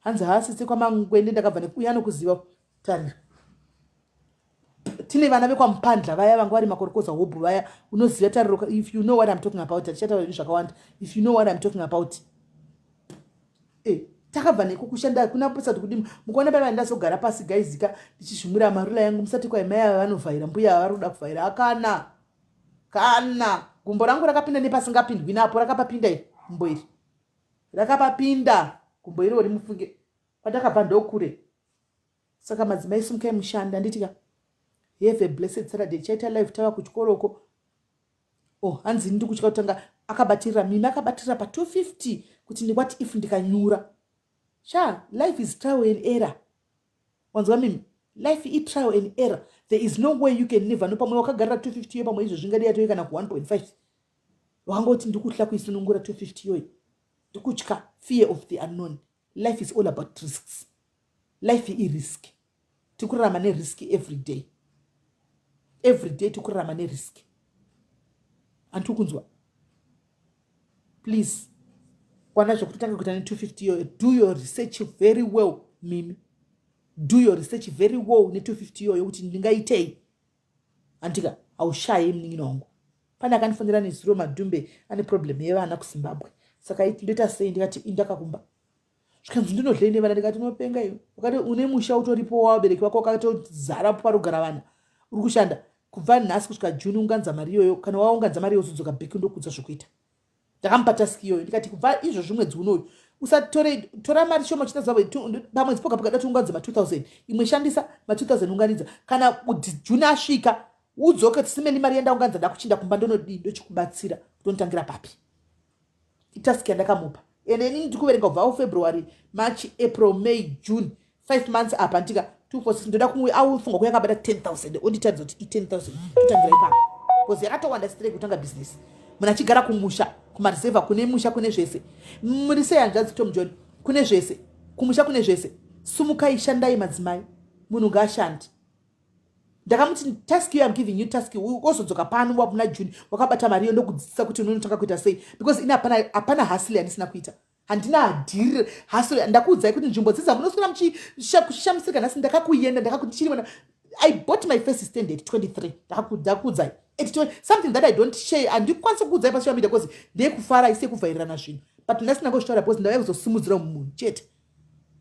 Hanzi haasisi kwaMangwende, ndakabva nekuuya anokuziva tariro. Tine vana vekwaMupandla vaya vanga vari makorokoza hobhu vaya, unoziva tariro. If you know what I'm talking about, hatichataura zvakawanda. If you know what I'm talking about, takabva neko kushanda kuna posati kudini. Mukuona paiva ndazogara pasi gaizika ndichizvimwira marula yangu, musati kwai mai ava vanovhaira, mbuya ava vari kuda kuvhaira. Akana kana gumbo rangu rakapinda nepasingapindwi napo, rakapapinda iri gumbo iri, rakapapinda gumbo iro rimufunge. Kwatakabva ndokure. Saka madzimai, simukai mushanda, handitika? Have a blessed Saturday. Chaita live tava kuchikoroko. Oh, hanzi ndiri kutya kutanga. Akabatirira mimi, akabatirira pa250 kuti what if ndikanyura? Sha, life is trial and error. Wanzwa mimi? Life itrial and error. There is no way you can never know. Pamwe wakagarira 250 yo, pamwe izvo zvingadi yatoi kana ku1.5. Wakangoti ndikutya kuisunungura 250 yoyi, ndikutya, fear of the unknown. Life is all about risks. Life irisk, tikurarama nerisk every day, every day tikurarama nerisk. Handiri kunzwa. Please, kwana zvekutotanga kuita ne250 iyoyo, do your research very well. Mimi, do your research very well ne250 iyoyo kuti ndingaitei, handika? Haushayi munin'ina wangu. Pane akandifonera nezuro, Madhumbe, ane problem yevana kuZimbabwe. Saka ndoita sei? Ndikati indakakumba, zvikanzi ndinodlei nevana? Ndikati unopenga iwe, wakati une musha utoripo wavabereki vako wakatozara parogara vana, uri kushanda kubva nhasi kusvika June. Unganza mari iyoyo. Kana waunganza mari iyoyo, uzodzoka back, ndokudza zvokuita. Ndakamupa task iyoyo, ndikati kubva izvozvi mwedzi unoyu usatore, tora mari shoma chita pamwedzi poga poga, dati unganze ma2000, imwe shandisa ma2000, unganidza. Kana June asvika, udzoke, tisimeni mari yandaunganza, ndakuchinda kumba, ndonodii, ndochikubatsira, kutonotangira papi. Itask yandakamupa. Ende inini ndiri kuverenga kubva February, March, April, May, June, 5 months apa ndika 246. Ndoda aufunga kuya akabata 10 000, onditaridza kuti i10 000 totangira ipapo, because yakatowanda straight kutanga business. Munhu achigara kumusha kumareserva, kune musha, kune zvese. Muri sei hanzvadzi Tom John? Kune zvese kumusha, kune zvese. Sumukai, shandai madzimai, munhu ngaashandi. Ndakamuti task iyo, I'm giving you task, wozodzoka pano wabuna June wakabata mari iyo, ndokudzidzisa kuti unonotanga kuita sei, because ini hapana hustle yandisina kuita, handina hadhiri hustle. Ndakuudzai kuti nzvimbo dzidza munoswera muchishamisirika nhasi, ndakakuenda ndichiri mwana. I bought my first stand at 23. Ndakuudzai at something that I don't share, handikwanisi kukuudzai pasocial media because ndeyekufara, isi yekuvhairirana zvinhu, but nhasi ndangozvitaura because ndauya kuzosimudzira munhu chete,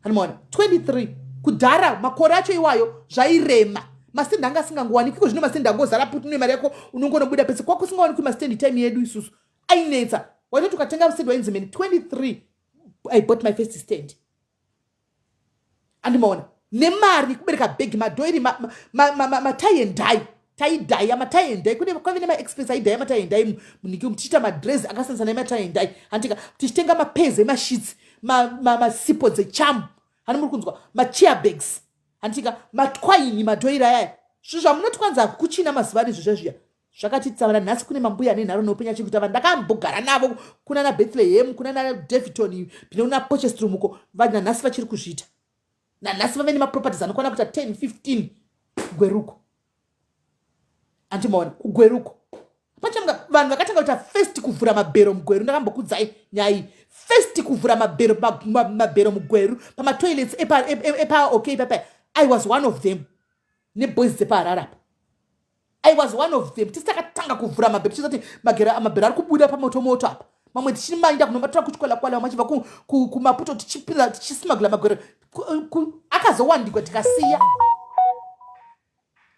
handimaona? 23 kudhara, makore acho iwayo zvairema, mastendi anga asingangowanikwi. Iko zvino mastendi angozara puti, une mari yako unongonobuda pese. Kwakusingawanikwi mastendi time yedu isusu, ainetsa. Waitoti ukatenga stand wainzi mene. 23 I bought my first stand, andimaona? Nemari kubereka bhegi, madhoiri, matie and dye, taidhaya matie and dye. Kune kwave nemaexpress aidhaya matie and dye munhiki, tichiita madress akasiyana nematie and dye, handika? Tichitenga mapairs emasheets, masipo dzechamu, hani muri kunzwa? Machair bags, handika? Matwaini, madhoiri ayaya, zvinhu zvamunoti kwanza kuchina mazuva ano izvo zvezviya zvakatitsavana. Nhasi kune mambuya ane nharo neupenyu achiri kuita. Vanhu ndakambogara navo kuna naBethlehem, kuna naDaviton, pine kuna Potchefstroom uko, nanhasi vachiri kuzviita. Nanhasi vave nemaproperties anokwana kuita 10 15 Gweruko, andimaona? KuGweruko pachamga. Vanhu vakatanga kuita first kuvhura mabhero muGweru. Ndakambokudzai nyaya iyi, first kuvhura mabhero, mabhero muGweru pamatoilets epa, okay, papa. I was one of them neboys dzepaHarare apa. I was one of them. Tisi takatanga kuvhura mabhero, tichizoti mabhero ari kubuda pamotomoto apa, mamwe tichimainda kunomatora kuChikwalakwala, mamwe achibva kuMaputo, tichipinda tichismagula magwero. Akazowandikwa tikasiya.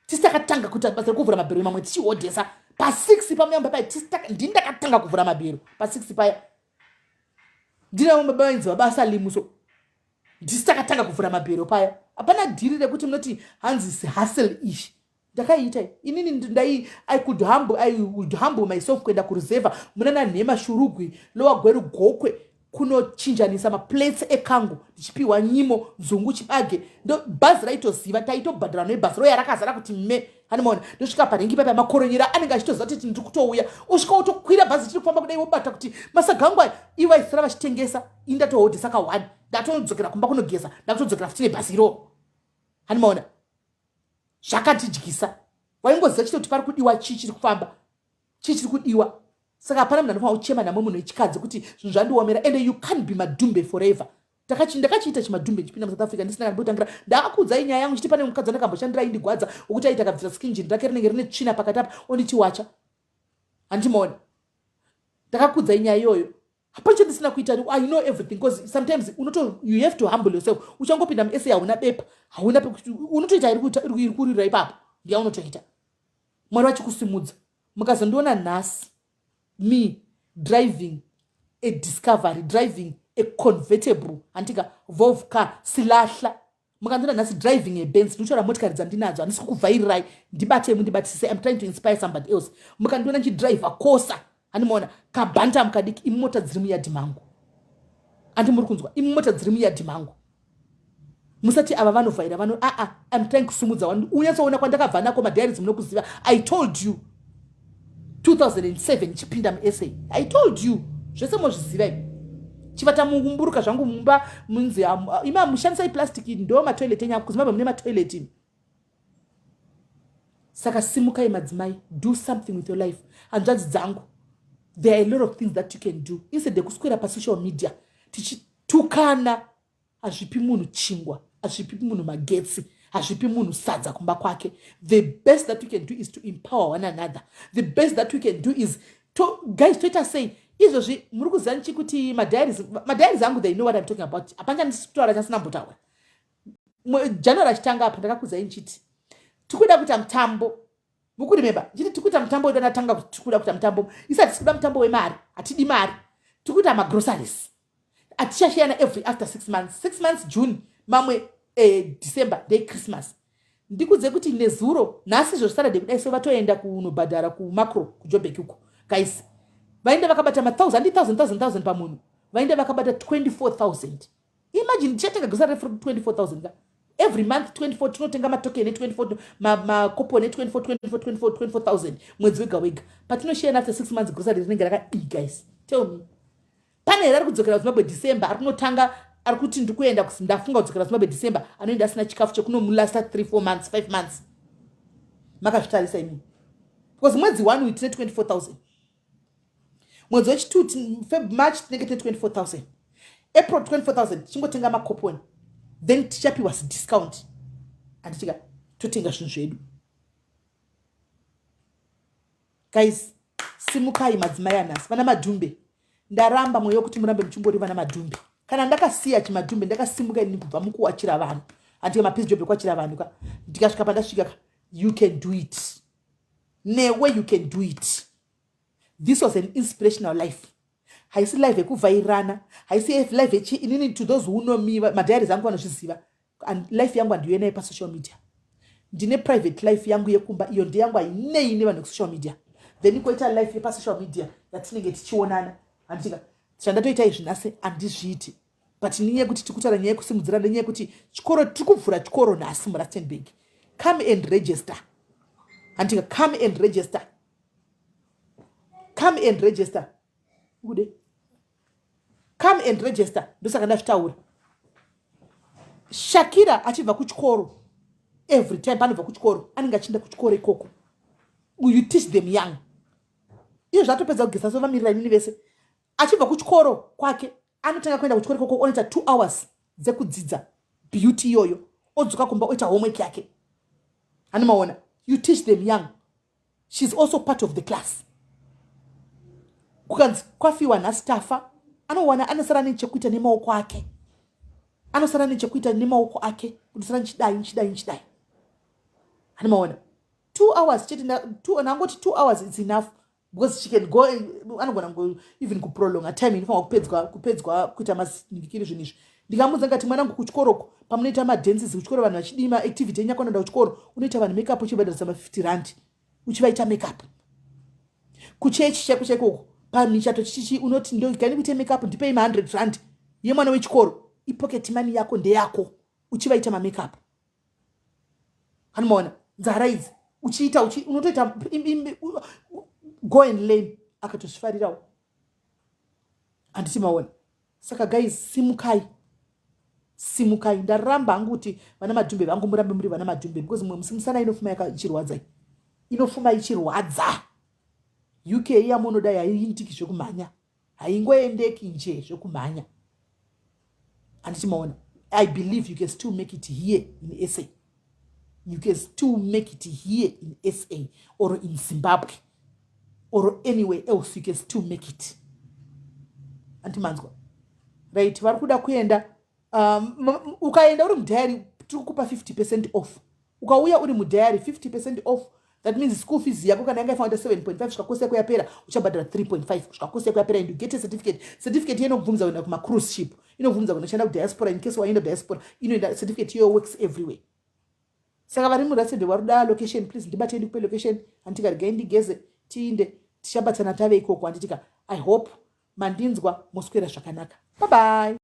Tisi takatanga kuita basa rekuvhura mabhero, mamwe tichihodhesa pa6 pamuyamba paya. Ndini ndakatanga kuvhura mabhero pa6 paya, ndinavo baba vainzi vabasa limuso. Ndisi takatanga kuvhura mabhero paya. Hapana dhiri rekuti munoti hanzi hustle ishi. Ndakaiita inini. Ndai I would humble myself kuenda kureserva munana Nhema, Shurugwi, Lower Gweru, Gokwe, kunochinjanisa maplates ekangu, ndichipiwa nyimo, nzungu, chibage. Ndo bhazi raitoziva, taitobhadhara nebhazi roya rakazara kuti me hanimaona. Ndosvika parengi paipa, makoronyera anenge achitoziva kuti ndiri kutouya. Usvika wotokwira bhazi chiri kufamba kudai, wobata kuti masaga angu aya. Ivo vaisara vachitengesa, ini ndatohodhesa ka1, ndatodzokera kumba kunogeza, ndakutodzokera futi nebhazi iroro. Hanimaona zvakatidyisa. Waingoziva chete kuti pari kudiwa chii, chiri kufamba chii, chiri kudiwa. Saka hapana munhu anofanira kuchema nhamwe, munhu wechikadzi, kuti zvinhu zvandiomera. And you can't be madhumbe forever. Ndakachiita chimadhumbe ndichipinda muSouth Africa ndisina kana pekutangira. Ndakakuudzai nyaya yangu chiti pane mukadzi andakamboshandira indigwadza, wokuti aiti akabvisa skinjini rake rinenge rine tsvina pakati apa, onditi wacha. Handimaona ndakakuudzai nyaya iyoyo. Hapana chandisina kuita. I know everything, because sometimes unoto you have to humble yourself. Uchangopinda muSA, hauna bepa, hauna unotoita iri kurira ipapo, ndiya unotoita. Mwari vachikusimudza. Mukazondiona nhasi me driving a Discovery, driving a convertible, handika, Volvo car silahla. Mukandiona nhasi driving a Benz, ndinotaura motikari dzandinadzo, handisi kukuvhairirai. Ndibatei, mundibatisise. I'm trying to inspire somebody else. Mukandiona ndichidriva Corsa, handimaona kaBantam kadiki, imota dziri muyadhi mangu. Andi muri kunzwa? Imota dziri muyadhi mangu. Musati ava vanovhaira vano. Aa, I'm trying kusumudza. Unyatsoona kwandakabva nako. Madiaries munokuziva. I told you 2007 chipinda muSA. I told you zvese, mozviziva imi. Chivata mumburuka zvangu mumba munzi ima mushandisai plastic, ndo matoilet enyu. KuZimbabwe mune matoilet imi. Saka simukai madzimai, do something with your life. Hanzvadzi dzangu, there are a lot of things that you can do instead yekuswera pasocial media tichitukana. Hazvipi munhu chingwa, hazvipi munhu magetsi, hazvipi munhu sadza kumba kwake. The best that we can do is to empower one another. The best that we can do is to, guys, toita sei izvozvi? Muri kuziva nichi kuti madiaries angu, they know what I'm talking about. Hapana chandisi kutaura chasina mbotaura. January achitanga apa, ndakakuzai nichiti tikuda kuita mutambo. Mukuremember chiti tikuita mutambo wedu? Andatanga kuti tikuda kuita mutambo. Isati tikuda mutambo wemari, hatidi mari. Tikuita magroceries atichashiyana every after 6 months, 6 months, June, mamwe December, day Christmas. Ndikudze kuti nezuro, nhasi izvo Saturday kudai so, vatoenda kunobhadhara kuMakro, kuJobek uko. Guys, vaenda vakabata mathousand, thousand, thousand, thousand pamunhu. Vaenda vakabata 24,000. Imagine, tichatenga grocery 24,000 ka every month, 24. Tinotenga matokeni e24, makoponi e24, 24, 24, 24,000 mwedzi wega wega. Patinoshiyana after 6 months, grocery rinenge rakadii? Guys, tell me, pane here ari kudzokera kuZimbabwe December, ari kunotanga, ari kuti ndiri kuenda, ndafunga kudzokera Zimbabwe December, anoenda asina chikafu chekunomulasta 3, 4 months, 5 months? Makazvitarisa imini? Because mwedzi 1 tine 24,000, mwedzi wechi2, Feb, March, tinenge tine 24,000, April 24,000. Tichingotenga makoponi, then tichapiwa discount, handitika? Totenga zvinhu zvedu. Guys, simukai madzimai anhasi, vana madhumbe. Ndaramba mweya wekuti murambe muchingori vana madhumbe. Kana ndakasiya chimadhumbe, ndakasimuka ini kubva mukuwachira vanhu, handika, mapiece job ekuwachira vanhu ka, ndikasvika pandasvika ka. You can do it. Newe, you can do it. This was an inspirational life. Haisi live yekuvhairana, haisi live yechi. Inini, to those who know me, madiaries angu vanozviziva, and life yangu handiuye nayo pasocial media. Ndine private life yangu yekumba, iyo ndeyangu, hainei nevanhu vekusocial media. Then koita life yepasocial media yatinenge tichionana, handitika? Zvandatoita izvi nhasi handizviiti, but nenyaya yekuti tikutaura nyaya yekusimudzira, nenyaya yekuti chikoro, tiri kuvhura chikoro nhasi muRustenburg. Come and register, handika? Come and register, come and register, ude come and register. Ndosaka ndazvitaura. Shakira achibva kuchikoro, every time panobva kuchikoro anenge achienda kuchikoro ikoko. You teach them young. Iye zvatopedza kugeza, so vamirira inini vese. Achibva kuchikoro kwake, anotanga kuenda kuchikoro ikoko, onoita 2 hours dzekudzidza beauty iyoyo, odzoka kumba, oita homework yake. Hanimaona? You teach them young. She's also part of the class. Kukanzi kwafiwa nhasi, tafa, anowana anosara nechekuita nemaoko ake, anosara nechekuita nemaoko ake, kutosara nchidai, nchidai, nchidai. Hanimaona? 2 hours chete, nangoti 2 hours, it's enough because she can go, anogona even kuprolonga time inofanwa kupedzwa kuita masindikiri zvinhu izvi. Ndikamudza ngati, "Mwanangu, kuchikoroko pamunoita madances kuchikoro, vanhu vachidii, maactivity enyu akwanoenda kuchikoro, unoita vanhu makeup, uchibhadharisa ma50 rand, uchivaita makeup. Kuchechi chaiko chaikoko, pamichato chichichi, unoti ndogani kuite makeup, ndipei ma100 rand yemwana wechikoro, ipocket money yako, ndeyako, uchivaita mamakeup." Hanomaona nzara idzi uchiita, unotoita go and learn. Akatozvifarirawo, handiti maona? Saka guys, simukai, simukai. Ndaramba hangu kuti vana madhumbe vangu murambe muri vana madhumbe, because mumwe musi musana inofuma ichirwadzai, inofuma ichirwadza. UK yamunodai haiindiki zvekumhanya, haingoendeki nje zvekumhanya, handiti maona? I believe you can still make it here in SA. You can still make it here in SA or in Zimbabwe or anywhere else. You can still make it, andimanzwa? Right, vari kuda kuenda, ukaenda uri mudiary, tiri kukupa 50% off. Ukauya uri mudiary, 50% off. That means school fees yako kana yanga ifanira 7.5, kusvika kosi yako yapera uchabhadhara 3.5 kusvika kosi yako yapera, and you get a certificate. Certificate iyo inokubvumidza kuenda kumacruise ship, inokubvumidza kunoshanda kudiaspora. In case waenda diaspora, inoenda certificate iyoyo, works everywhere. Saka vari muRustenburg, vari kuda location, please ndibatei, ndikupe location. Handitika? Regai ndigeze, tiinde, tichabatana tave ikoko, handitika? I hope mandinzwa. Moswera zvakanaka. Bye bye.